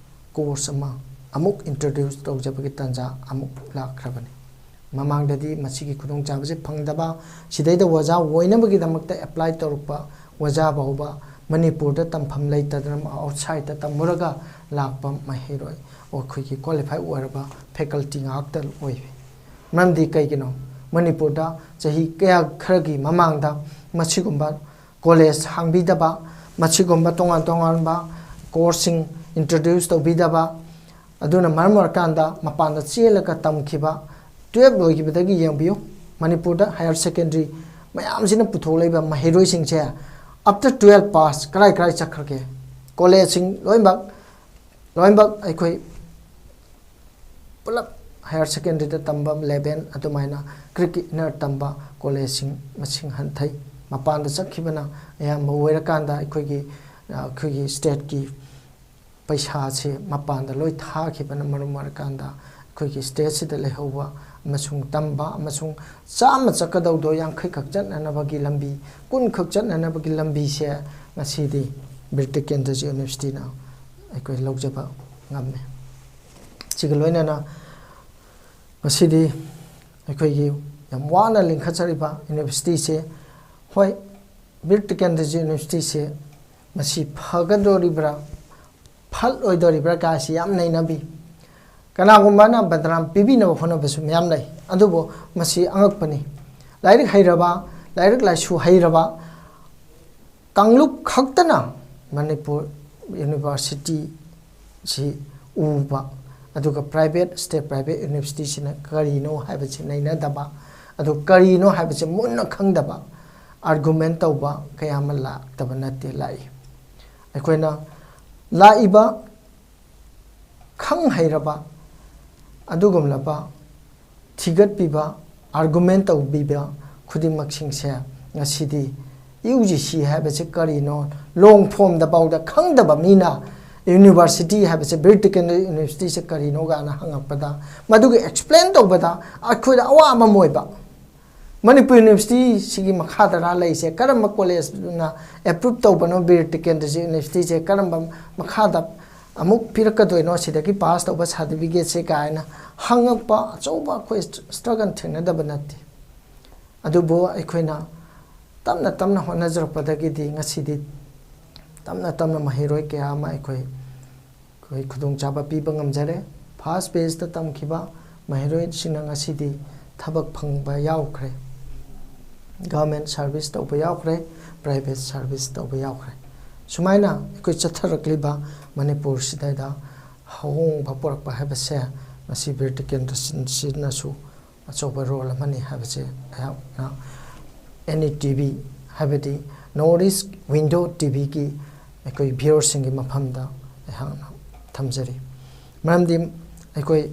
ꯀꯣꯔꯁ ꯑꯃ ꯑꯃꯨꯛ ꯏꯟꯇ꯭ꯔꯣꯗ꯭ꯌꯨꯁ ꯇꯧꯖꯕꯒꯤ ꯇꯥꯟꯖꯥ ꯑꯃꯨꯛ ꯂꯥꯛꯈ꯭ꯔꯕꯅꯤ꯫ ꯃꯃꯥꯡꯗꯗꯤ ꯃꯁꯤꯒꯤ ꯈꯨꯗꯣꯡꯆꯥꯕꯁꯦ ꯐꯪꯗꯕ, ꯁꯤꯗꯩꯗ ꯑꯣꯖꯥ ꯑꯣꯏꯅꯕꯒꯤꯗꯃꯛꯇ ꯑꯦꯄ꯭ꯂꯥꯏ ꯇꯧꯔꯛꯄ ꯑꯣꯖꯥ ꯐꯥꯎꯕ ꯃꯅꯤꯄꯨꯔꯗ ꯇꯝꯐꯝ ꯂꯩꯇꯗꯅ ꯑꯥꯎꯠꯁꯥꯏꯗꯇ ꯇꯝꯃꯨꯔꯒ ꯂꯥꯛꯄ ꯃꯍꯩꯔꯣꯏ, ꯑꯩꯈꯣꯏꯒꯤ ꯀ꯭ꯋꯥꯂꯤꯐꯥꯏ ꯑꯣꯏꯔꯕ ꯐꯦꯀꯜꯇꯤ ꯉꯥꯛꯇ ꯑꯣꯏ꯫ ꯃꯔꯝꯗꯤ ꯀꯩꯒꯤꯅꯣ? ꯃꯅꯤꯄꯨꯔꯗ ꯆꯍꯤ ꯀꯌꯥ ꯈꯔꯒꯤ ꯃꯃꯥꯡꯗ ꯃꯁꯤꯒꯨꯝꯕ ꯀꯣꯂꯦꯖ ꯍꯥꯡꯕꯤꯗꯕ, ꯃꯁꯤꯒꯨꯝꯕ ꯇꯣꯉꯥꯟ ꯇꯣꯉꯥꯟꯕ ꯀꯣꯔꯁꯁꯤꯡ ꯏꯟꯇ꯭ꯔꯣꯗ꯭ꯌꯨꯁ ꯇꯧꯕꯤꯗꯕ, ꯑꯗꯨꯅ ꯃꯔꯝ ꯑꯣꯏꯔꯀꯥꯟꯗ ꯃꯄꯥꯟꯗ ꯆꯦꯜꯂꯒ ꯇꯝꯈꯤꯕ, ꯇꯨꯌꯦꯜꯞ ꯂꯣꯏꯈꯤꯕꯗꯒꯤ ꯌꯦꯡꯕꯤꯌꯨ, ꯃꯅꯤꯄꯨꯔꯗ ꯍꯥꯌꯔ ꯁꯦꯀꯦꯟꯗꯔꯤ ꯃꯌꯥꯝꯁꯤꯅ ꯄꯨꯊꯣꯛꯂꯛꯏꯕ ꯃꯍꯩꯔꯣꯏꯁꯤꯡꯁꯦ ꯑꯥꯐꯇꯔ ꯇꯨꯌꯦꯜꯞ ꯄꯥꯁ ꯀꯔꯥꯏ ꯀꯔꯥꯏ ꯆꯠꯈ꯭ꯔꯒꯦ? ꯀꯣꯂꯦꯖꯁꯤꯡ ꯂꯣꯏꯅꯃꯛ, ꯂꯣꯏꯅꯃꯛ ꯑꯩꯈꯣꯏ ꯄꯨꯂꯞ ꯍꯥꯌꯔ ꯁꯦꯀꯦꯟꯗꯔꯤꯗ ꯇꯝꯕ ꯏꯂꯦꯚꯦꯟ, ꯑꯗꯨꯃꯥꯏꯅ ꯀ꯭ꯔꯤꯛꯀꯤ ꯏꯟꯅꯔ ꯇꯝꯕ ꯀꯣꯂꯦꯖꯁꯤꯡ ꯃꯁꯤꯡ ꯍꯟꯊꯩ꯫ ꯃꯄꯥꯟꯗ ꯆꯠꯈꯤꯕꯅ ꯑꯌꯥꯝꯕ ꯑꯣꯏꯔꯀꯥꯟꯗ ꯑꯩꯈꯣꯏꯒꯤ, ꯑ, ꯑꯩꯈꯣꯏꯒꯤ ꯁ꯭ꯇꯦꯠꯀꯤ ꯄꯩꯁꯥꯁꯦ ꯃꯄꯥꯟꯗ ꯂꯣꯏ ꯊꯥꯈꯤꯕꯅ ꯃꯔꯝ ꯑꯣꯏꯔꯀꯥꯟꯗ ꯑꯩꯈꯣꯏꯒꯤ ꯁ꯭ꯇꯦꯠꯁꯤꯗ ꯂꯩꯍꯧꯕ ꯑꯃꯁꯨꯡ ꯇꯝꯕ ꯑꯃꯁꯨꯡ ꯆꯥꯝꯃ ꯆꯠꯀꯗꯧꯗꯣ ꯌꯥꯡꯈꯩ ꯈꯛ ꯆꯠꯅꯅꯕꯒꯤ ꯂꯝꯕꯤ, ꯀꯨꯟ ꯈꯛ ꯆꯠꯅꯅꯕꯒꯤ ꯂꯝꯕꯤꯁꯦ ꯉꯁꯤꯗꯤ ꯕꯤꯔ ꯇꯤꯀꯦꯟꯗ꯭ꯔꯖꯤ ꯌꯨꯅꯤꯚꯔꯁꯤꯇꯤꯅ ꯑꯩꯈꯣꯏ ꯂꯧꯖꯕ ꯉꯝꯃꯦ꯫ ꯁꯤꯒ ꯂꯣꯏꯅꯅ ꯉꯁꯤꯗꯤ ꯑꯩꯈꯣꯏꯒꯤ ꯌꯥꯝ ꯋꯥꯅ ꯂꯤꯡꯈꯠꯆꯔꯤꯕ ꯌꯨꯅꯤꯚꯔꯁꯤꯇꯤꯁꯦ, ꯍꯣꯏ, ꯕꯤꯔ ꯇꯤꯀꯦꯟꯗ꯭ꯔꯖꯤ ꯌꯨꯅꯤꯚꯔꯁꯤꯇꯤꯁꯦ ꯃꯁꯤ ꯐꯒꯗꯣꯔꯤꯕ꯭ꯔꯥ, ꯐꯠꯂꯣꯏꯗꯣꯔꯤꯕ꯭ꯔꯥ ꯀꯥꯏꯁꯤ ꯌꯥꯝ ꯅꯩꯅꯕꯤ꯫ ꯀꯅꯥꯒꯨꯝꯕꯅ ꯕꯗꯅꯥꯝ ꯄꯤꯕꯤꯅꯕ ꯍꯣꯠꯅꯕꯁꯨ ꯃꯌꯥꯝ ꯂꯩ, ꯑꯗꯨꯕꯨ ꯃꯁꯤ ꯑꯉꯛꯄꯅꯤ꯫ ꯂꯥꯏꯔꯤꯛ ꯍꯩꯔꯕ, ꯂꯥꯏꯔꯤꯛ ꯂꯥꯏꯁꯨ ꯍꯩꯔꯕ ꯀꯥꯡꯂꯨꯞ ꯈꯛꯇꯅ ꯃꯅꯤꯄꯨꯔ ꯌꯨꯅꯤꯚꯔꯁꯤꯇꯤꯁꯤ ꯎꯕ, ꯑꯗꯨꯒ ꯄ꯭ꯔꯥꯏꯚꯦꯠ, ꯁ꯭ꯇꯦꯠ ꯄ꯭ꯔꯥꯏꯚꯦꯠ ꯌꯨꯅꯤꯚꯔꯁꯤꯇꯤꯁꯤꯅ ꯀꯔꯤꯅꯣ ꯍꯥꯏꯕꯁꯤ ꯅꯩꯅꯗꯕ, ꯑꯗꯨ ꯀꯔꯤꯅꯣ ꯍꯥꯏꯕꯁꯤ ꯃꯨꯟꯅ ꯈꯪꯗꯕ ꯑꯥꯔꯒꯨꯃꯦꯟ ꯇꯧꯕ ꯀꯌꯥ ꯑꯃ ꯂꯥꯛꯇꯕ ꯅꯠꯇꯦ, ꯂꯥꯛꯏ꯫ ꯑꯩꯈꯣꯏꯅ ꯂꯥꯛꯏꯕ ꯈꯪ ꯍꯩꯔꯕ ꯑꯗꯨꯒꯨꯝꯂꯕ ꯊꯤꯒꯠꯄꯤꯕ, ꯑꯥꯔꯒꯨꯃꯦꯟ ꯇꯧꯕꯤꯕ ꯈꯨꯗꯤꯡꯃꯛꯁꯤꯡꯁꯦ ꯉꯁꯤꯗꯤ ꯌꯨ ꯖꯤ ꯁꯤ ꯍꯥꯏꯕꯁꯦ ꯀꯔꯤꯅꯣ, ꯂꯣꯡ ꯐꯣꯝꯗ ꯐꯥꯎꯗ ꯈꯪꯗꯕ ꯃꯤꯅ ꯌꯨꯅꯤꯚꯔꯁꯤꯇꯤ ꯍꯥꯏꯕꯁꯦ, ꯕꯤꯔ ꯇꯤꯀꯦꯟꯗ꯭ꯔꯖꯤ ꯌꯨꯅꯤꯚꯔꯁꯤꯇꯤꯁꯦ ꯀꯔꯤꯅꯣ ꯀꯥꯏꯅ ꯍꯪꯉꯛꯄꯗ, ꯃꯗꯨꯒꯤ ꯑꯦꯛꯁꯄ꯭ꯂꯦꯟ ꯇꯧꯕꯗ ꯑꯩꯈꯣꯏꯗ ꯑꯋꯥꯕ ꯑꯃ ꯑꯣꯏꯕ꯫ ꯃꯅꯤꯄꯨꯔ ꯌꯨꯅꯤꯚꯔꯁꯤꯇꯤꯁꯤꯒꯤ ꯃꯈꯥꯗꯔ ꯂꯩꯁꯦ, ꯀꯔꯝꯕ ꯀꯣꯂꯦꯖꯅ ꯑꯦꯄ꯭ꯔꯨꯞ ꯇꯧꯕꯅꯣ ꯕꯤꯔ ꯇꯤꯀꯦꯟꯗ꯭ꯔꯖꯤꯠ ꯌꯨꯅꯤꯚꯔꯁꯤꯇꯤꯁꯦ, ꯀꯔꯝꯕ ꯃꯈꯥꯗ ꯑꯃꯨꯛ ꯄꯤꯔꯛꯀꯗꯣꯏꯅꯣ, ꯁꯤꯗꯒꯤ ꯄꯥꯁ ꯇꯧꯕ ꯁꯥꯔꯇꯤꯐꯤꯀꯦꯠꯁꯦ ꯀꯥꯏꯅ ꯍꯪꯉꯛꯄ ꯑꯆꯧꯕ ꯑꯩꯈꯣꯏ ꯁ꯭ꯇ꯭ꯔꯒꯜ ꯊꯦꯡꯅꯗꯕ ꯅꯠꯇꯦ꯫ ꯑꯗꯨꯕꯨ ꯑꯩꯈꯣꯏꯅ ꯇꯞꯅ ꯇꯞꯅ ꯍꯣꯠꯅꯖꯔꯛꯄꯗꯒꯤꯗꯤ ꯉꯁꯤꯗꯤ ꯇꯞꯅ ꯇꯞꯅ ꯃꯍꯩꯔꯣꯏ ꯀꯌꯥ ꯑꯃ ꯑꯩꯈꯣꯏ ꯑꯩꯈꯣꯏ ꯈꯨꯗꯣꯡꯆꯥꯕ ꯄꯤꯕ ꯉꯝꯖꯔꯦ꯫ ꯐꯥꯔꯁ ꯕꯦꯁꯇ ꯇꯝꯈꯤꯕ ꯃꯍꯩꯔꯣꯏꯁꯤꯡꯅ ꯉꯁꯤꯗꯤ ꯊꯕꯛ ꯐꯪꯕ ꯌꯥꯎꯈ꯭ꯔꯦ, ꯒꯚꯔꯟꯃꯦꯟꯠ ꯁꯥꯔꯚꯤꯁ ꯇꯧꯕ ꯌꯥꯎꯈ꯭ꯔꯦ, ꯄ꯭ꯔꯥꯏꯚꯦꯠ ꯁꯥꯔꯚꯤꯁ ꯇꯧꯕ ꯌꯥꯎꯈ꯭ꯔꯦ꯫ ꯁꯨꯃꯥꯏꯅ ꯑꯩꯈꯣꯏ ꯆꯠꯊꯔꯛꯂꯤꯕ ꯃꯅꯤꯄꯨꯔꯁꯤꯗꯩꯗ ꯑꯍꯣꯡꯕ ꯄꯨꯔꯛꯄ ꯍꯥꯏꯕꯁꯦ ꯉꯁꯤ ꯕꯤꯔ ꯇꯤꯀꯦꯟꯗ꯭ꯔꯖꯤꯠꯁꯤꯅꯁꯨ ꯑꯆꯧꯕ ꯔꯣꯜ ꯑꯃꯅꯤ ꯍꯥꯏꯕꯁꯦ ꯑꯩꯍꯥꯛꯅ ꯑꯦꯟ ꯏ ꯇꯤ ꯚꯤ, ꯍꯥꯏꯕꯗꯤ ꯅꯣꯔꯠ ꯏꯁ ꯋꯤꯟꯗꯣ ꯇꯤ ꯚꯤꯒꯤ ꯑꯩꯈꯣꯏ ꯚ꯭ꯌꯨꯋꯔꯁꯤꯡꯒꯤ ꯃꯐꯝꯗ ꯑꯩꯍꯥꯛꯅ ꯊꯝꯖꯔꯤ꯫ ꯃꯔꯝꯗꯤ ꯑꯩꯈꯣꯏ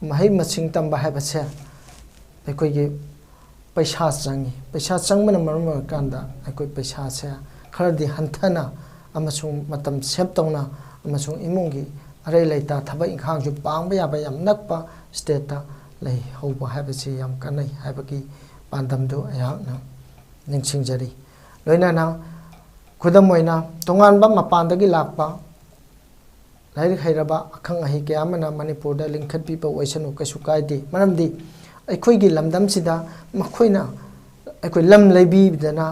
ꯃꯍꯩ ꯃꯁꯤꯡ ꯇꯝꯕ ꯍꯥꯏꯕꯁꯦ ꯑꯩꯈꯣꯏꯒꯤ ꯄꯩꯁꯥ ꯆꯪꯉꯤ꯫ ꯄꯩꯁꯥ ꯆꯪꯕꯅ ꯃꯔꯝ ꯑꯣꯏꯔꯀꯥꯟꯗ ꯑꯩꯈꯣꯏ ꯄꯩꯁꯥꯁꯦ ꯈꯔꯗꯤ ꯍꯟꯊꯅ ꯑꯃꯁꯨꯡ ꯃꯇꯝ ꯁꯦꯞ ꯇꯧꯅ ꯑꯃꯁꯨꯡ ꯏꯃꯨꯡꯒꯤ ꯑꯔꯩ ꯂꯩꯇ ꯊꯕꯛ ꯏꯪꯈꯥꯡꯁꯨ ꯄꯥꯡꯕ ꯌꯥꯕ ꯌꯥꯝ ꯅꯛꯄ ꯁ꯭ꯇꯦꯠꯇ ꯂꯩꯍꯧꯕ ꯍꯥꯏꯕꯁꯤ ꯌꯥꯝ ꯀꯥꯟꯅꯩ ꯍꯥꯏꯕꯒꯤ ꯄꯥꯟꯗꯝꯗꯨ ꯑꯩꯍꯥꯛꯅ ꯅꯤꯡꯁꯤꯡꯖꯔꯤ꯫ ꯂꯣꯏꯅꯅ ꯈꯨꯗꯝ ꯑꯣꯏꯅ ꯇꯣꯉꯥꯟꯕ ꯃꯄꯥꯟꯗꯒꯤ ꯂꯥꯛꯄ ꯂꯥꯏꯔꯤꯛ ꯍꯩꯔꯕ ꯑꯈꯪ ꯑꯍꯩ ꯀꯌꯥ ꯑꯃꯅ ꯃꯅꯤꯄꯨꯔꯗ ꯂꯤꯡꯈꯠꯄꯤꯕ ꯑꯣꯏꯁꯅꯨ, ꯀꯩꯁꯨ ꯀꯥꯏꯗꯦ꯫ ꯃꯔꯝꯗꯤ ꯑꯩꯈꯣꯏꯒꯤ ꯂꯝꯗꯝꯁꯤꯗ ꯃꯈꯣꯏꯅ ꯑꯩꯈꯣꯏ ꯂꯝ ꯂꯩꯕꯤꯗꯅ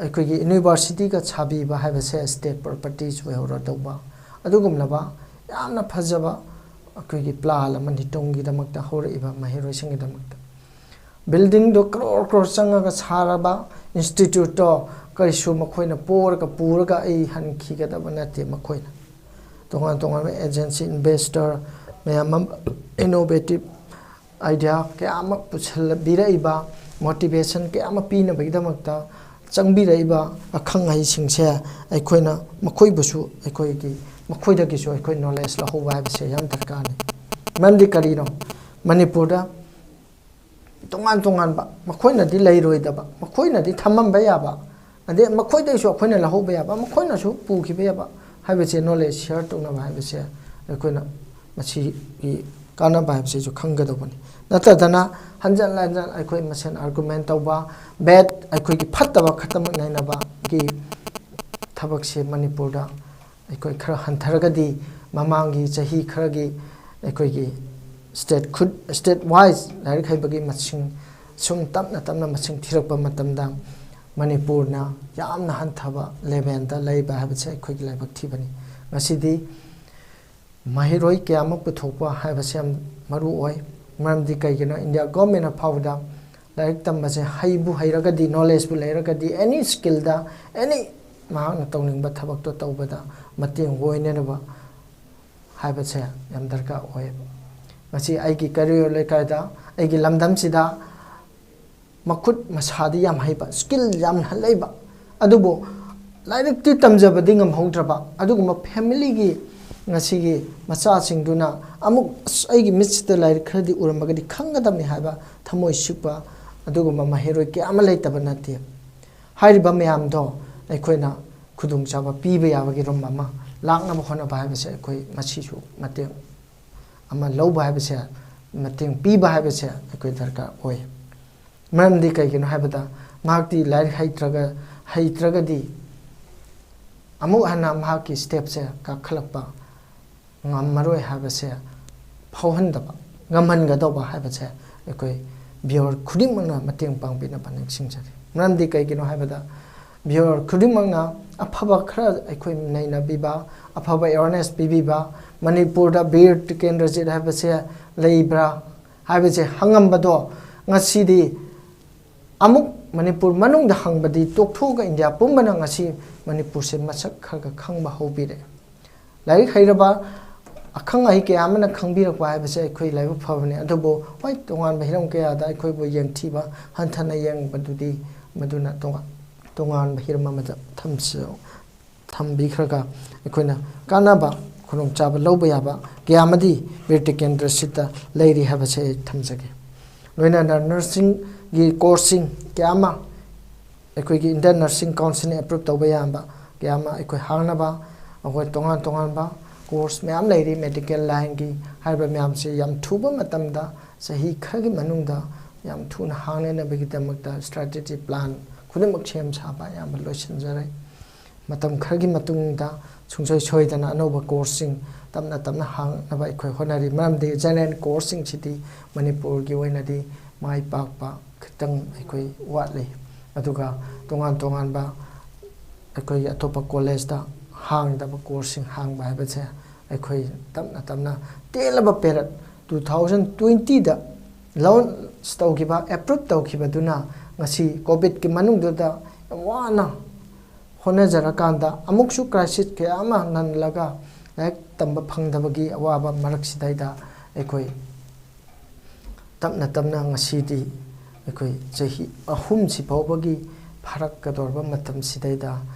ꯑꯩꯈꯣꯏꯒꯤ ꯌꯨꯅꯤꯚꯔꯁꯤꯇꯤꯒ ꯁꯥꯕꯤꯕ ꯍꯥꯏꯕꯁꯦ ꯁ꯭ꯇꯦꯠ ꯄ꯭ꯔꯣꯄꯔꯇꯤꯁ ꯑꯣꯏꯍꯧꯔꯗꯧꯕ꯫ ꯑꯗꯨꯒꯨꯝꯂꯕ ꯌꯥꯝꯅ ꯐꯖꯕ ꯑꯩꯈꯣꯏꯒꯤ ꯄ꯭ꯂꯥꯟ ꯑꯃꯅꯤ ꯇꯨꯡꯒꯤꯗꯃꯛꯇ ꯍꯧꯔꯛꯏꯕ ꯃꯍꯩꯔꯣꯏꯁꯤꯡꯒꯤꯗꯃꯛꯇ꯫ ꯕꯤꯜꯗꯤꯡꯗꯣ ꯀ꯭ꯔꯣꯔ ꯀ꯭ꯔꯣꯔ ꯆꯪꯉꯒ ꯁꯥꯔꯕ ꯏꯟꯁꯇꯤꯇ꯭ꯌꯨꯠꯇꯣ ꯀꯔꯤꯁꯨ ꯃꯈꯣꯏꯅ ꯄꯣꯔꯒ ꯄꯨꯔꯒ ꯑꯩ ꯍꯟꯈꯤꯒꯗꯕ ꯅꯠꯇꯦ꯫ ꯃꯈꯣꯏꯅ ꯇꯣꯉꯥꯟ ꯇꯣꯉꯥꯟꯕ ꯑꯦꯖꯦꯟꯁꯤ, ꯏꯟꯚꯦꯁꯇꯔ ꯃꯌꯥꯝ ꯑꯃ, ꯏꯅꯣꯚꯦꯇꯤꯞ ꯑꯥꯏꯗꯤꯌꯥ ꯀꯌꯥ ꯑꯃ ꯄꯨꯁꯤꯜꯂꯛꯄꯤꯔꯛꯏꯕ, ꯃꯣꯇꯤꯚꯦꯁꯟ ꯀꯌꯥ ꯑꯃ ꯄꯤꯅꯕꯒꯤꯗꯃꯛꯇ ꯆꯪꯕꯤꯔꯛꯏꯕ ꯑꯈꯪ ꯑꯍꯩꯁꯤꯡꯁꯦ ꯑꯩꯈꯣꯏꯅ ꯃꯈꯣꯏꯕꯨꯁꯨ ꯑꯩꯈꯣꯏꯒꯤ, ꯃꯈꯣꯏꯗꯒꯤꯁꯨ ꯑꯩꯈꯣꯏ ꯅꯣꯂꯦꯖ ꯂꯧꯍꯧꯕ ꯍꯥꯏꯕꯁꯦ ꯌꯥꯝ ꯗꯔꯀꯥꯔꯅꯤ꯫ ꯃꯔꯝꯗꯤ ꯀꯔꯤꯅꯣ? ꯃꯅꯤꯄꯨꯔꯗ ꯇꯣꯉꯥꯟ ꯇꯣꯉꯥꯟꯕ, ꯃꯈꯣꯏꯅꯗꯤ ꯂꯩꯔꯣꯏꯗꯕ, ꯃꯈꯣꯏꯅꯗꯤ ꯊꯝꯃꯝꯕ ꯌꯥꯕ, ꯑꯗꯩ ꯃꯈꯣꯏꯗꯒꯤꯁꯨ ꯑꯩꯈꯣꯏꯅ ꯂꯧꯍꯧꯕ ꯌꯥꯕ, ꯃꯈꯣꯏꯅꯁꯨ ꯄꯨꯈꯤꯕ ꯌꯥꯕ ꯍꯥꯏꯕꯁꯦ, ꯅꯣꯂꯦꯖ ꯁꯤꯌꯔ ꯇꯧꯅꯕ ꯍꯥꯏꯕꯁꯦ ꯑꯩꯈꯣꯏꯅ ꯃꯁꯤꯒꯤ ꯀꯥꯟꯅꯕ ꯍꯥꯏꯕꯁꯤꯁꯨ ꯈꯪꯒꯗꯧꯕꯅꯤ꯫ ꯅꯠꯇꯗꯅ ꯍꯟꯖꯟ ꯍꯟꯖꯟ ꯑꯩꯈꯣꯏ ꯃꯁꯦꯟ ꯑꯥꯔꯒꯨꯃꯦꯟ ꯇꯧꯕ, ꯕꯦꯠ ꯑꯩꯈꯣꯏꯒꯤ ꯐꯠꯇꯕ ꯈꯛꯇꯃꯛ ꯅꯩꯅꯕꯒꯤ ꯊꯕꯛꯁꯦ ꯃꯅꯤꯄꯨꯔꯗ ꯑꯩꯈꯣꯏ ꯈꯔ ꯍꯟꯊꯔꯒꯗꯤ, ꯃꯃꯥꯡꯒꯤ ꯆꯍꯤ ꯈꯔꯒꯤ ꯑꯩꯈꯣꯏꯒꯤ ꯁ꯭ꯇꯦꯠ ꯈꯨꯠ ꯁ꯭ꯇꯦꯠ ꯋꯥꯏꯁ ꯂꯥꯏꯔꯤꯛ ꯍꯩꯕꯒꯤ ꯃꯁꯤꯡ ꯁꯨꯝ ꯇꯞꯅ ꯇꯞꯅ ꯃꯁꯤꯡ ꯊꯤꯔꯛꯄ ꯃꯇꯝꯗ ꯃꯅꯤꯄꯨꯔꯅ ꯌꯥꯝꯅ ꯍꯟꯊꯕ ꯂꯦꯚꯦꯜꯗ ꯂꯩꯕ ꯍꯥꯏꯕꯁꯦ ꯑꯩꯈꯣꯏꯒꯤ ꯂꯥꯏꯕꯛ ꯊꯤꯕꯅꯤ꯫ ꯉꯁꯤꯗꯤ ꯃꯍꯩꯔꯣꯏ ꯀꯌꯥ ꯑꯃ ꯄꯨꯊꯣꯛꯄ ꯍꯥꯏꯕꯁꯦ ꯌꯥꯝ ꯃꯔꯨ ꯑꯣꯏ꯫ ꯃꯔꯝꯗꯤ ꯀꯩꯒꯤꯅꯣ, ꯏꯟꯗꯤꯌꯥ ꯒꯣꯔꯃꯦꯟꯅ ꯐꯥꯎꯕꯗ ꯂꯥꯏꯔꯤꯛ ꯇꯝꯕꯁꯦ ꯍꯩꯕꯨ ꯍꯩꯔꯒꯗꯤ, ꯅꯣꯂꯦꯖꯄꯨ ꯂꯩꯔꯒꯗꯤ, ꯑꯦꯅꯤ ꯁ꯭ꯀꯤꯜꯗ, ꯑꯦꯅꯤ ꯃꯍꯥꯛꯅ ꯇꯧꯅꯤꯡꯕ ꯊꯕꯛꯇꯣ ꯇꯧꯕꯗ ꯃꯇꯦꯡ ꯑꯣꯏꯅꯅꯕ ꯍꯥꯏꯕꯁꯦ ꯌꯥꯝ ꯗꯔꯀꯥꯔ ꯑꯣꯏꯌꯦꯕ꯫ ꯉꯁꯤ ꯑꯩꯒꯤ ꯀꯩꯔꯣꯜ ꯂꯩꯀꯥꯏꯗ, ꯑꯩꯒꯤ ꯂꯝꯗꯝꯁꯤꯗ ꯃꯈꯨꯠ ꯃꯁꯥꯗꯤ ꯌꯥꯝ ꯍꯩꯕ, ꯁ꯭ꯀꯤꯜ ꯌꯥꯝꯅ ꯂꯩꯕ, ꯑꯗꯨꯕꯨ ꯂꯥꯏꯔꯤꯛꯇꯤ ꯇꯝꯖꯕꯗꯤ ꯉꯝꯍꯧꯗ꯭ꯔꯕ ꯑꯗꯨꯒꯨꯝꯕ ꯐꯦꯃꯤꯂꯤꯒꯤ ꯉꯁꯤꯒꯤ ꯃꯆꯥꯁꯤꯡꯗꯨꯅ ꯑꯃꯨꯛ, "ꯑꯁ, ꯑꯩꯒꯤ ꯃꯤꯠꯁꯤꯗ ꯂꯥꯏꯔꯤꯛ ꯈꯔꯗꯤ ꯎꯔꯝꯃꯒꯗꯤ ꯈꯪꯒꯗꯕꯅꯤ" ꯍꯥꯏꯕ ꯊꯃꯣꯏ ꯁꯤꯛꯄ ꯑꯗꯨꯒꯨꯝꯕ ꯃꯍꯩꯔꯣꯏ ꯀꯌꯥ ꯑꯃ ꯂꯩꯇꯕ ꯅꯠꯇꯦ꯫ ꯍꯥꯏꯔꯤꯕ ꯃꯌꯥꯝꯗꯣ ꯑꯩꯈꯣꯏꯅ ꯈꯨꯗꯣꯡꯆꯥꯕ ꯄꯤꯕ ꯌꯥꯕꯒꯤ ꯔꯨꯝ ꯑꯃ ꯂꯥꯛꯅꯕ ꯍꯣꯠꯅꯕ ꯍꯥꯏꯕꯁꯦ ꯑꯩꯈꯣꯏ ꯃꯁꯤꯁꯨ ꯃꯇꯦꯡ ꯑꯃ ꯂꯧꯕ ꯍꯥꯏꯕꯁꯦ, ꯃꯇꯦꯡ ꯄꯤꯕ ꯍꯥꯏꯕꯁꯦ ꯑꯩꯈꯣꯏ ꯗꯔꯀꯥꯔ ꯑꯣꯏ꯫ ꯃꯔꯝꯗꯤ ꯀꯩꯒꯤꯅꯣ ꯍꯥꯏꯕꯗ, ꯃꯍꯥꯛꯇꯤ ꯂꯥꯏꯔꯤꯛ ꯍꯩꯇ꯭ꯔꯒ, ꯍꯩꯇ꯭ꯔꯒꯗꯤ ꯑꯃꯨꯛ ꯍꯟꯅ ꯃꯍꯥꯛꯀꯤ ꯁ꯭ꯇꯦꯞꯁꯦ ꯀꯥꯈꯠꯂꯛꯄ ꯉꯝꯃꯔꯣꯏ ꯍꯥꯏꯕꯁꯦ ꯐꯥꯎꯍꯟꯗꯕ ꯉꯝꯍꯟꯒꯗꯧꯕ ꯍꯥꯏꯕꯁꯦ ꯑꯩꯈꯣꯏ ꯚꯤꯌꯨꯋꯔ ꯈꯨꯗꯤꯡꯃꯛꯅ ꯃꯇꯦꯡ ꯄꯥꯡꯕꯤꯅꯕ ꯅꯤꯡꯁꯤꯡꯖꯔꯤ꯫ ꯃꯔꯝꯗꯤ ꯀꯩꯒꯤꯅꯣ ꯍꯥꯏꯕꯗ, ꯚꯤꯌꯨꯋꯔ ꯈꯨꯗꯤꯡꯃꯛꯅ ꯑꯐꯕ ꯈꯔ ꯑꯩꯈꯣꯏ ꯅꯩꯅꯕꯤꯕ, ꯑꯐꯕ ꯑꯦꯋꯥꯔꯅꯦꯁ ꯄꯤꯕꯤꯕ, ꯃꯅꯤꯄꯨꯔꯗ ꯕꯤꯔ ꯇꯤꯀꯦꯟꯗ꯭ꯔꯖꯤꯠ ꯍꯥꯏꯕꯁꯦ ꯂꯩꯕ꯭ꯔꯥ ꯍꯥꯏꯕꯁꯦ ꯍꯪꯉꯝꯕꯗꯣ, ꯉꯁꯤꯗꯤ ꯑꯃꯨꯛ ꯃꯅꯤꯄꯨꯔ ꯃꯅꯨꯡꯗ ꯍꯪꯕꯗꯤ ꯇꯣꯛꯊꯣꯛꯑꯒ ꯏꯟꯗꯤꯌꯥ ꯄꯨꯝꯕꯅ ꯉꯁꯤ ꯃꯅꯤꯄꯨꯔꯁꯦ ꯃꯁꯛ ꯈꯔ ꯈꯔ ꯈꯪꯕ ꯍꯧꯕꯤꯔꯦ꯫ ꯂꯥꯏꯔꯤꯛ ꯍꯩꯔꯕ ꯑꯈꯪ ꯑꯍꯩ ꯀꯌꯥ ꯑꯃꯅ ꯈꯪꯕꯤꯔꯛꯄ ꯍꯥꯏꯕꯁꯦ ꯑꯩꯈꯣꯏ ꯂꯥꯏꯕꯛ ꯐꯕꯅꯤ꯫ ꯑꯗꯨꯕꯨ ꯍꯣꯏ, ꯇꯣꯉꯥꯟꯕ ꯍꯤꯔꯝ ꯀꯌꯥꯗ ꯑꯩꯈꯣꯏꯕꯨ ꯌꯦꯡꯊꯤꯕ, ꯍꯟꯊꯅ ꯌꯦꯡꯕꯗꯨꯗꯤ ꯃꯗꯨꯅ ꯇꯣꯉꯥꯟ-, ꯇꯣꯉꯥꯟꯕ ꯍꯤꯔꯝ ꯑꯃꯗ ꯊꯝꯁꯤ-, ꯊꯝꯕꯤꯈ꯭ꯔꯒ ꯑꯩꯈꯣꯏꯅ ꯀꯥꯟꯅꯕ ꯈꯨꯗꯣꯡꯆꯥꯕ ꯂꯧꯕ ꯌꯥꯕ ꯀꯌꯥ ꯑꯃꯗꯤ ꯕꯤꯔ ꯇꯤꯀꯦꯟꯗ꯭ꯔꯖꯤꯠꯇ ꯂꯩꯔꯤ ꯍꯥꯏꯕꯁꯦ ꯑꯩ ꯊꯝꯖꯒꯦ꯫ ꯂꯣꯏꯅꯅ ꯅꯔꯁꯤꯡꯒꯤ ꯀꯣꯔꯁꯁꯤꯡ ꯀꯌꯥ ꯑꯃ ꯑꯩꯈꯣꯏꯒꯤ ꯏꯟꯗꯤꯌꯟ ꯅꯔꯁꯤꯡ ꯀꯥꯎꯟꯁꯤꯜꯅ ꯑꯦꯄ꯭ꯔꯨꯞ ꯇꯧꯕ ꯌꯥꯕ ꯀꯌꯥ ꯑꯃ ꯑꯩꯈꯣꯏ ꯍꯥꯡꯅꯕ, ꯑꯩꯈꯣꯏ ꯇꯣꯉꯥꯟ ꯇꯣꯉꯥꯟꯕ ꯀꯣꯔꯁ ꯃꯌꯥꯝ ꯂꯩꯔꯤ꯫ ꯃꯦꯗꯤꯀꯦꯜ ꯂꯥꯏꯟꯒꯤ ꯍꯥꯏꯔꯤꯕ ꯃꯌꯥꯝꯁꯦ ꯌꯥꯝ ꯊꯨꯕ ꯃꯇꯝꯗ ꯆꯍꯤ ꯈꯔꯒꯤ ꯃꯅꯨꯡꯗ ꯌꯥꯝ ꯊꯨꯅ ꯍꯥꯡꯅꯅꯕꯒꯤꯗꯃꯛꯇ strategy plan ꯈꯨꯗꯤꯡꯃꯛ ꯁꯦꯝ ꯁꯥꯕ ꯑꯌꯥꯝꯕ ꯂꯣꯏꯁꯤꯟꯖꯔꯦ꯫ ꯃꯇꯝ ꯈꯔꯒꯤ ꯃꯇꯨꯡꯗ ꯁꯨꯡꯁꯣꯏ ꯁꯣꯏꯗꯅ ꯑꯅꯧꯕ courseꯁꯤꯡ ꯇꯞꯅ ꯇꯞꯅ ꯍꯥꯡꯅꯕ ꯑꯩꯈꯣꯏ ꯍꯣꯠꯅꯔꯤ꯫ ꯃꯔꯝꯗꯤ general courseꯁꯤꯡꯁꯤꯗꯤ ꯃꯅꯤꯄꯨꯔꯒꯤ ꯑꯣꯏꯅꯗꯤ ꯃꯥꯏ ꯄꯥꯛꯄ ꯈꯤꯇꯪ ꯑꯩꯈꯣꯏ ꯋꯥꯠꯂꯤ꯫ ꯑꯗꯨꯒ ꯇꯣꯉꯥꯟ ꯇꯣꯉꯥꯟꯕ ꯑꯩꯈꯣꯏꯒꯤ ꯑꯇꯣꯞꯄ collegeꯇ ꯍꯥꯡꯗꯕ courseꯁꯤꯡ ꯍꯥꯡꯕ ꯍꯥꯏꯕꯁꯦ ꯑꯩꯈꯣꯏ ꯇꯞꯅ ꯇꯞꯅ ꯇꯦꯜꯂꯕ period two thousand twentyꯗ launch ꯇꯧꯈꯤꯕ, approve ꯇꯧꯈꯤꯕꯗꯨꯅ ꯉꯁꯤ COVIDꯀꯤ ꯃꯅꯨꯡꯗꯨꯗ ꯌꯥꯝ ꯋꯥꯅ ꯍꯣꯠꯅꯖꯔꯀꯥꯟꯗ ꯑꯃꯨꯛꯁꯨ crisis ꯀꯌꯥ ꯑꯃ ꯅꯜꯂꯒ ꯂꯥꯏꯔꯤꯛ ꯇꯝꯕ ꯐꯪꯗꯕꯒꯤ ꯑꯋꯥꯕ ꯃꯔꯛꯁꯤꯗꯩꯗ ꯑꯩꯈꯣꯏ ꯇꯞꯅ ꯇꯞꯅ ꯉꯁꯤꯗꯤ ꯑꯩꯈꯣꯏ ꯆꯍꯤ ꯑꯍꯨꯝꯁꯤ ꯐꯥꯎꯕꯒꯤ ꯐꯥꯔꯛꯀꯗꯧꯔꯕ ꯃꯇꯝꯁꯤꯗꯩꯗ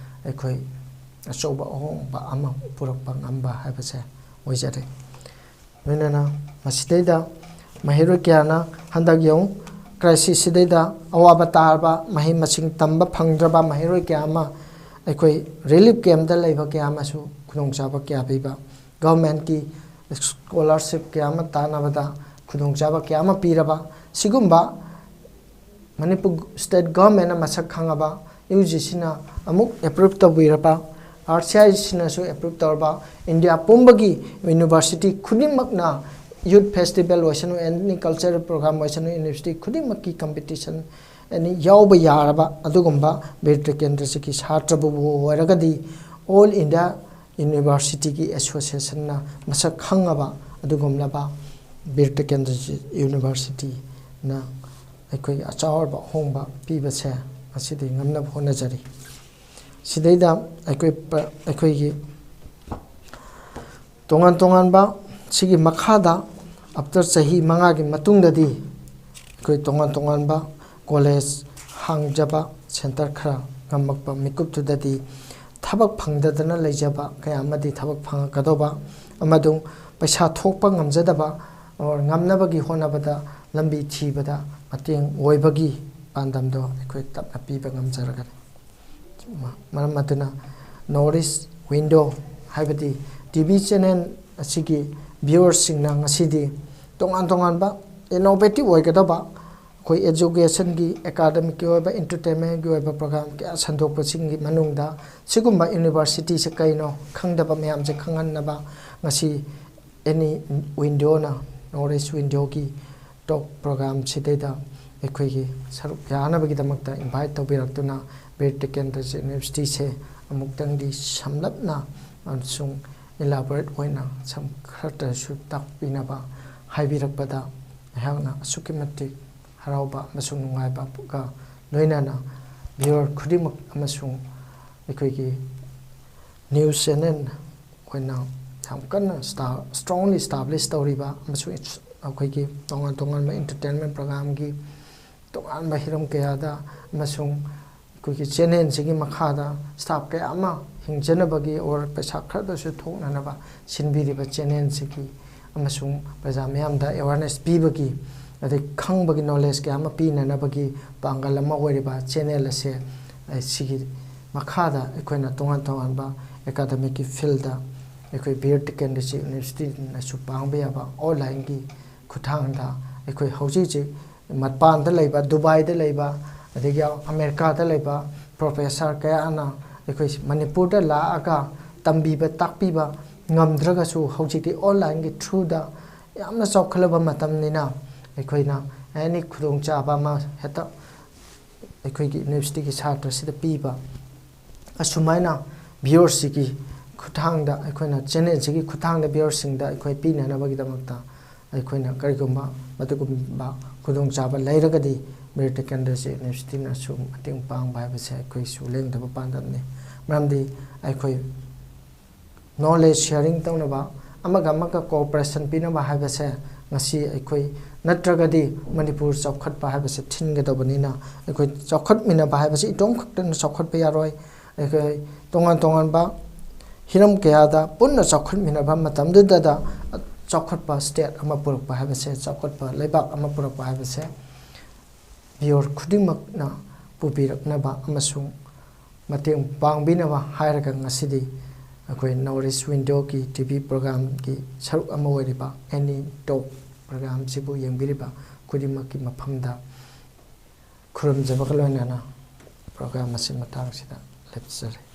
ꯑꯩꯈꯣꯏ ꯑꯆꯧꯕ ꯑꯍꯣꯡꯕ ꯑꯃ ꯄꯨꯔꯛꯄ ꯉꯝꯕ ꯍꯥꯏꯕꯁꯦ ꯑꯣꯏꯖꯔꯦ꯫ ꯂꯣꯏꯅꯅ ꯃꯁꯤꯗꯩꯗ ꯃꯍꯩꯔꯣꯏ ꯀꯌꯥꯅ ꯍꯟꯗꯛ ꯌꯦꯡꯉꯨ, crisisꯁꯤꯗꯩꯗ ꯑꯋꯥꯕ ꯇꯥꯔꯕ, ꯃꯍꯩ ꯃꯁꯤꯡ ꯇꯝꯕ ꯐꯪꯗ꯭ꯔꯕ ꯃꯍꯩꯔꯣꯏ ꯀꯌꯥ ꯑꯃ ꯑꯩꯈꯣꯏ relief campꯇ ꯂꯩꯕ ꯀꯌꯥ ꯑꯃꯁꯨ ꯈꯨꯗꯣꯡꯆꯥꯕ ꯀꯌꯥ ꯄꯤꯕ, governmentꯀꯤ scholarship ꯀꯌꯥ ꯑꯃ ꯇꯥꯟꯅꯕꯗ ꯈꯨꯗꯣꯡꯆꯥꯕ ꯀꯌꯥ ꯑꯃ ꯄꯤꯔꯕ, ꯁꯤꯒꯨꯝꯕ ꯃꯅꯤꯄꯨꯔ state governmentꯅ ꯃꯁꯛ ꯈꯪꯉꯕ, UGCꯅ ꯑꯃꯨꯛ approve ꯇꯧꯕꯤꯔꯕ, RCISꯅꯁꯨ approve ꯇꯧꯔꯕ, ꯏꯟꯗꯤꯌꯥ ꯄꯨꯝꯕꯒꯤ university ꯈꯨꯗꯤꯡꯃꯛꯅ youth festival ꯑꯣꯏꯁꯅꯨ, any cultural program ꯑꯣꯏꯁꯅꯨ, university ꯈꯨꯗꯤꯡꯃꯛꯀꯤ competition ꯑꯦꯅꯤ ꯌꯥꯎꯕ ꯌꯥꯔꯕ ꯑꯗꯨꯒꯨꯝꯕ ꯕꯤꯔ ꯇꯤꯀꯦꯟꯗ꯭ꯔꯖꯤꯠꯀꯤ ꯁꯥꯇ꯭ꯔꯕꯨ ꯑꯣꯏꯔꯒꯗꯤ all India universityꯒꯤ associationꯅ ꯃꯁꯛ ꯈꯪꯉꯕ ꯑꯗꯨꯒꯨꯝꯂꯕ ꯕꯤꯔ ꯇꯤꯀꯦꯟꯗ꯭ꯔꯖꯤꯠ universityꯅ ꯑꯩꯈꯣꯏꯒꯤ ꯑꯆꯥꯎꯔꯕ ꯑꯍꯣꯡꯕ ꯄꯤꯕꯁꯦ ꯉꯁꯤꯗꯤ ꯉꯝꯅꯕ ꯍꯣꯠꯅꯖꯔꯤ꯫ ꯁꯤꯗꯩꯗ ꯑꯩꯈꯣꯏ ꯄ-, ꯑꯩꯈꯣꯏꯒꯤ ꯇꯣꯉꯥꯟ ꯇꯣꯉꯥꯟꯕ ꯁꯤꯒꯤ ꯃꯈꯥꯗ after ꯆꯍꯤ ꯃꯉꯥꯒꯤ ꯃꯇꯨꯡꯗꯗꯤ ꯑꯩꯈꯣꯏ ꯇꯣꯉꯥꯟ ꯇꯣꯉꯥꯟꯕ college ꯍꯥꯡꯖꯕ center ꯈꯔ ꯉꯝꯃꯛꯄ ꯃꯤꯀꯨꯞꯇꯨꯗꯗꯤ ꯊꯕꯛ ꯐꯪꯗꯗꯅ ꯂꯩꯖꯕ ꯀꯌꯥ ꯑꯃꯗꯤ ꯊꯕꯛ ꯐꯪꯉꯛꯀꯗꯧꯕ ꯑꯃꯗꯨ ꯄꯩꯁꯥ ꯊꯣꯛꯄ ꯉꯝꯖꯗꯕ or ꯉꯝꯅꯕꯒꯤ ꯍꯣꯠꯅꯕꯗ ꯂꯝꯕꯤ ꯊꯤꯕꯗ ꯃꯇꯦꯡ ꯑꯣꯏꯕꯒꯤ ꯄꯥꯟꯗꯝꯗꯣ ꯑꯩꯈꯣꯏ ꯇꯞꯅ ꯄꯤꯕ ꯉꯝꯖꯔꯒꯅꯤ꯫ ꯃꯔꯝ ꯑꯗꯨꯅ North East Window ꯍꯥꯏꯕꯗꯤ TV channel ꯑꯁꯤꯒꯤ viewersꯁꯤꯡꯅ ꯉꯁꯤꯗꯤ ꯇꯣꯉꯥꯟ ꯇꯣꯉꯥꯟꯕ ꯏꯅꯣꯚꯦꯇꯤꯚ ꯑꯣꯏꯒꯗꯕ ꯑꯩꯈꯣꯏ ꯑꯦꯖꯨꯀꯦꯁꯟꯒꯤ, ꯑꯦꯀꯥꯗꯃꯤꯛꯀꯤ ꯑꯣꯏꯕ, ꯏꯟꯇꯔꯇꯦꯟꯃꯦꯟꯒꯤ ꯑꯣꯏꯕ ꯄ꯭ꯔꯣꯒ꯭ꯔꯥꯝ ꯀꯌꯥ ꯁꯟꯗꯣꯛꯄꯁꯤꯡꯒꯤ ꯃꯅꯨꯡꯗ ꯁꯤꯒꯨꯝꯕ ꯌꯨꯅꯤꯚꯔꯁꯤꯇꯤꯁꯦ ꯀꯩꯅꯣ ꯈꯪꯗꯕ ꯃꯌꯥꯝꯁꯦ ꯈꯪꯍꯟꯅꯕ ꯉꯁꯤ ꯑꯦꯅꯤ ꯋꯤꯟꯗꯣꯅ, ꯅꯣꯔꯠ ꯏꯁ ꯋꯤꯟꯗꯣꯒꯤ ꯇꯣꯛ ꯄ꯭ꯔꯣꯒ꯭ꯔꯥꯝꯁꯤꯗꯩꯗ ꯑꯩꯈꯣꯏꯒꯤ ꯁꯔꯨꯛ ꯌꯥꯅꯕꯒꯤꯗꯃꯛꯇ ꯏꯟꯚꯥꯏꯠ ꯇꯧꯕꯤꯔꯛꯇꯨꯅ ꯕꯤꯔ ꯇꯤꯀꯦꯟꯗ꯭ꯔꯖꯤꯠ ꯌꯨꯅꯤꯚꯔꯁꯤꯇꯤꯁꯦ ꯑꯃꯨꯛꯇꯪꯗꯤ ꯁꯝꯂꯞꯅ ꯑꯃꯁꯨꯡ ꯏꯂꯥꯕꯣꯔꯦꯠ ꯑꯣꯏꯅ ꯁꯝ ꯈꯔꯇꯁꯨ ꯇꯥꯛꯄꯤꯅꯕ ꯍꯥꯏꯕꯤꯔꯛꯄꯗ ꯑꯩꯍꯥꯛꯅ ꯑꯁꯨꯛꯀꯤ ꯃꯇꯤꯛ ꯍꯔꯥꯎꯕ ꯑꯃꯁꯨꯡ ꯅꯨꯡꯉꯥꯏꯕꯒ ꯂꯣꯏꯅꯅ ꯚꯤꯌꯨꯋꯔ ꯈꯨꯗꯤꯡꯃꯛ ꯑꯃꯁꯨꯡ ꯑꯩꯈꯣꯏꯒꯤ ꯅ꯭ꯌꯨꯁ ꯆꯦꯅꯦꯜ ꯑꯩꯈꯣꯏꯅ ꯌꯥꯝ ꯀꯟꯅ ꯁ꯭ꯇꯥ-, ꯁ꯭ꯇꯔꯣꯡꯂꯤ ꯏꯁꯇꯥꯕ꯭ꯂꯤꯁ ꯇꯧꯔꯤꯕ ꯑꯃꯁꯨꯡ ꯏꯠꯁ-, ꯑꯩꯈꯣꯏꯒꯤ ꯇꯣꯉꯥꯟ ꯇꯣꯉꯥꯟꯕ ꯏꯟꯇꯔꯇꯦꯟꯃꯦꯟ ꯄ꯭ꯔꯣꯒ꯭ꯔꯥꯝꯒꯤ ꯇꯣꯉꯥꯟꯕ ꯍꯤꯔꯝ ꯀꯌꯥꯗ ꯑꯃꯁꯨꯡ ꯑꯩꯈꯣꯏꯒꯤ ꯆꯦꯅꯦꯜꯁꯤꯒꯤ ꯃꯈꯥꯗ ꯁ꯭ꯇꯥꯐ ꯀꯌꯥ ꯑꯃ ꯍꯤꯡꯖꯅꯕꯒꯤ ꯑꯣꯔ ꯄꯩꯁꯥ ꯈꯔꯗꯁꯨ ꯊꯣꯛꯅꯅꯕ ꯁꯤꯟꯕꯤꯔꯤꯕ ꯆꯦꯅꯦꯜꯁꯤꯒꯤ ꯑꯃꯁꯨꯡ ꯄ꯭ꯔꯖꯥ ꯃꯤꯌꯥꯝꯗ ꯑꯦꯋꯥꯔꯅꯦꯁ ꯄꯤꯕꯒꯤ, ꯑꯗꯩ ꯈꯪꯕꯒꯤ, ꯅꯣꯂꯦꯖ ꯀꯌꯥ ꯑꯃ ꯄꯤꯅꯅꯕꯒꯤ ꯄꯥꯡꯒꯜ ꯑꯃ ꯑꯣꯏꯔꯤꯕ ꯆꯦꯅꯦꯜ ꯑꯁꯦ, ꯑꯩ ꯁꯤꯒꯤ ꯃꯈꯥꯗ ꯑꯩꯈꯣꯏꯅ ꯇꯣꯉꯥꯟ ꯇꯣꯉꯥꯟꯕ ꯑꯦꯀꯥꯗꯃꯤꯛꯀꯤ ꯐꯤꯜꯗ ꯑꯩꯈꯣꯏ ꯕꯤꯔ ꯇꯤꯀꯦꯟꯗ꯭ꯔꯖꯤꯠ ꯌꯨꯅꯤꯚꯔꯁꯤꯇꯤꯅꯁꯨ ꯄꯥꯡꯕ ꯌꯥꯕ ꯑꯣꯟꯂꯥꯏꯟꯒꯤ ꯈꯨꯠꯊꯥꯡꯗ ꯑꯩꯈꯣꯏ ꯍꯧꯖꯤꯛ ꯍꯧꯖꯤꯛ ꯃꯄꯥꯟꯗ ꯂꯩꯕ, ꯗꯨꯕꯥꯏꯗ ꯂꯩꯕ, ꯑꯗꯒꯤ ꯑꯃꯦꯔꯤꯀꯥꯗ ꯂꯩꯕ ꯄ꯭ꯔꯣꯐꯦꯁꯔ ꯀꯌꯥꯅ ꯑꯩꯈꯣꯏ ꯃꯅꯤꯄꯨꯔꯗ ꯂꯥꯛꯑꯒ ꯇꯝꯕꯤꯕ ꯇꯥꯛꯄꯤꯕ ꯉꯝꯗ꯭ꯔꯒꯁꯨ, ꯍꯧꯖꯤꯛꯇꯤ ꯑꯣꯟꯂꯥꯏꯟꯒꯤ ꯊ꯭ꯔꯨꯗ ꯌꯥꯝꯅ ꯆꯥꯎꯈꯠꯂꯕ ꯃꯇꯝꯅꯤꯅ ꯑꯩꯈꯣꯏꯅ ꯑꯦꯅꯤ ꯈꯨꯗꯣꯡꯆꯥꯕ ꯑꯃ ꯍꯦꯛꯇ ꯑꯩꯈꯣꯏꯒꯤ ꯌꯨꯅꯤꯚꯔꯁꯤꯇꯤꯒꯤ ꯁꯥꯇ꯭ꯔꯁꯤꯗ ꯄꯤꯕ, ꯑꯁꯨꯃꯥꯏꯅ ꯚꯤꯌꯨꯋꯔꯁꯤꯒꯤ ꯈꯨꯠꯊꯥꯡꯗ ꯑꯩꯈꯣꯏꯅ ꯆꯦꯅꯦꯜꯁꯤꯒꯤ ꯈꯨꯠꯊꯥꯡꯗ ꯚꯤꯌꯨꯋꯔꯁꯤꯡꯗ ꯑꯩꯈꯣꯏ ꯄꯤꯅꯅꯕꯒꯤꯗꯃꯛꯇ ꯑꯩꯈꯣꯏꯅ ꯀꯔꯤꯒꯨꯝꯕ ꯃꯗꯨꯒꯨꯝꯕ ꯈꯨꯗꯣꯡꯆꯥꯕ ꯂꯩꯔꯒꯗꯤ ꯕꯤꯔ ꯇꯤꯀꯦꯟꯗ꯭ꯔꯖꯤꯠ ꯌꯨꯅꯤꯚꯔꯁꯤꯇꯤꯅꯁꯨ ꯃꯇꯦꯡ ꯄꯥꯡꯕ ꯍꯥꯏꯕꯁꯦ ꯑꯩꯈꯣꯏꯁꯨ ꯂꯦꯡꯗꯕ ꯄꯥꯟꯗꯝꯅꯤ꯫ ꯃꯔꯝꯗꯤ ꯑꯩꯈꯣꯏ ꯅꯣꯂꯦꯖ ꯁꯤꯌꯥꯔꯤꯡ ꯇꯧꯅꯕ, ꯑꯃꯒ ꯑꯃꯒ ꯀꯣꯑꯣꯄꯔꯦꯁꯟ ꯄꯤꯅꯕ ꯍꯥꯏꯕꯁꯦ ꯉꯁꯤ ꯑꯩꯈꯣꯏ ꯅꯠꯇ꯭ꯔꯒꯗꯤ ꯃꯅꯤꯄꯨꯔ ꯆꯥꯎꯈꯠꯄ ꯍꯥꯏꯕꯁꯦ ꯊꯤꯟꯒꯗꯕꯅꯤꯅ, ꯑꯩꯈꯣꯏ ꯆꯥꯎꯈꯠꯃꯤꯟꯅꯕ ꯍꯥꯏꯕꯁꯤ ꯏꯇꯣꯝ ꯈꯛꯇꯅ ꯆꯥꯎꯈꯠꯄ ꯌꯥꯔꯣꯏ꯫ ꯑꯩꯈꯣꯏ ꯇꯣꯉꯥꯟ ꯇꯣꯉꯥꯟꯕ ꯍꯤꯔꯝ ꯀꯌꯥꯗ ꯄꯨꯟꯅ ꯆꯥꯎꯈꯠꯃꯤꯟꯅꯕ ꯃꯇꯝꯗꯨꯗ ꯆꯥꯎꯈꯠꯄ ꯁ꯭ꯇꯦꯠ ꯑꯃ ꯄꯨꯔꯛꯄ ꯍꯥꯏꯕꯁꯦ, ꯆꯥꯎꯈꯠꯄ ꯂꯩꯕꯥꯛ ꯑꯃ ꯄꯨꯔꯛꯄ ꯍꯥꯏꯕꯁꯦ ꯚꯤꯌꯨꯋꯔ ꯈꯨꯗꯤꯡꯃꯛꯅ ꯄꯨꯕꯤꯔꯛꯅꯕ ꯑꯃꯁꯨꯡ ꯃꯇꯦꯡ ꯄꯥꯡꯕꯤꯅꯕ ꯍꯥꯏꯔꯒ ꯉꯁꯤꯗꯤ ꯑꯩꯈꯣꯏ ꯅꯣꯔꯠ ꯏꯁ ꯋꯤꯟꯗꯣꯒꯤ ꯇꯤ ꯚꯤ ꯄ꯭ꯔꯣꯒ꯭ꯔꯥꯝꯒꯤ ꯁꯔꯨꯛ ꯑꯃ ꯑꯣꯏꯔꯤꯕ ꯑꯦꯅꯤ ꯇꯣꯛ ꯄ꯭ꯔꯣꯒ꯭ꯔꯥꯝꯁꯤꯕꯨ ꯌꯦꯡꯕꯤꯔꯤꯕ ꯈꯨꯗꯤꯡꯃꯛꯀꯤ ꯃꯐꯝꯗ ꯈꯨꯔꯨꯝꯖꯕꯒ ꯂꯣꯏꯅꯅ ꯄ꯭ꯔꯣꯒ꯭ꯔꯥꯝ ꯑꯁꯤ ꯃꯇꯥꯡꯁꯤꯗ ꯂꯦꯞꯆꯔꯦ꯫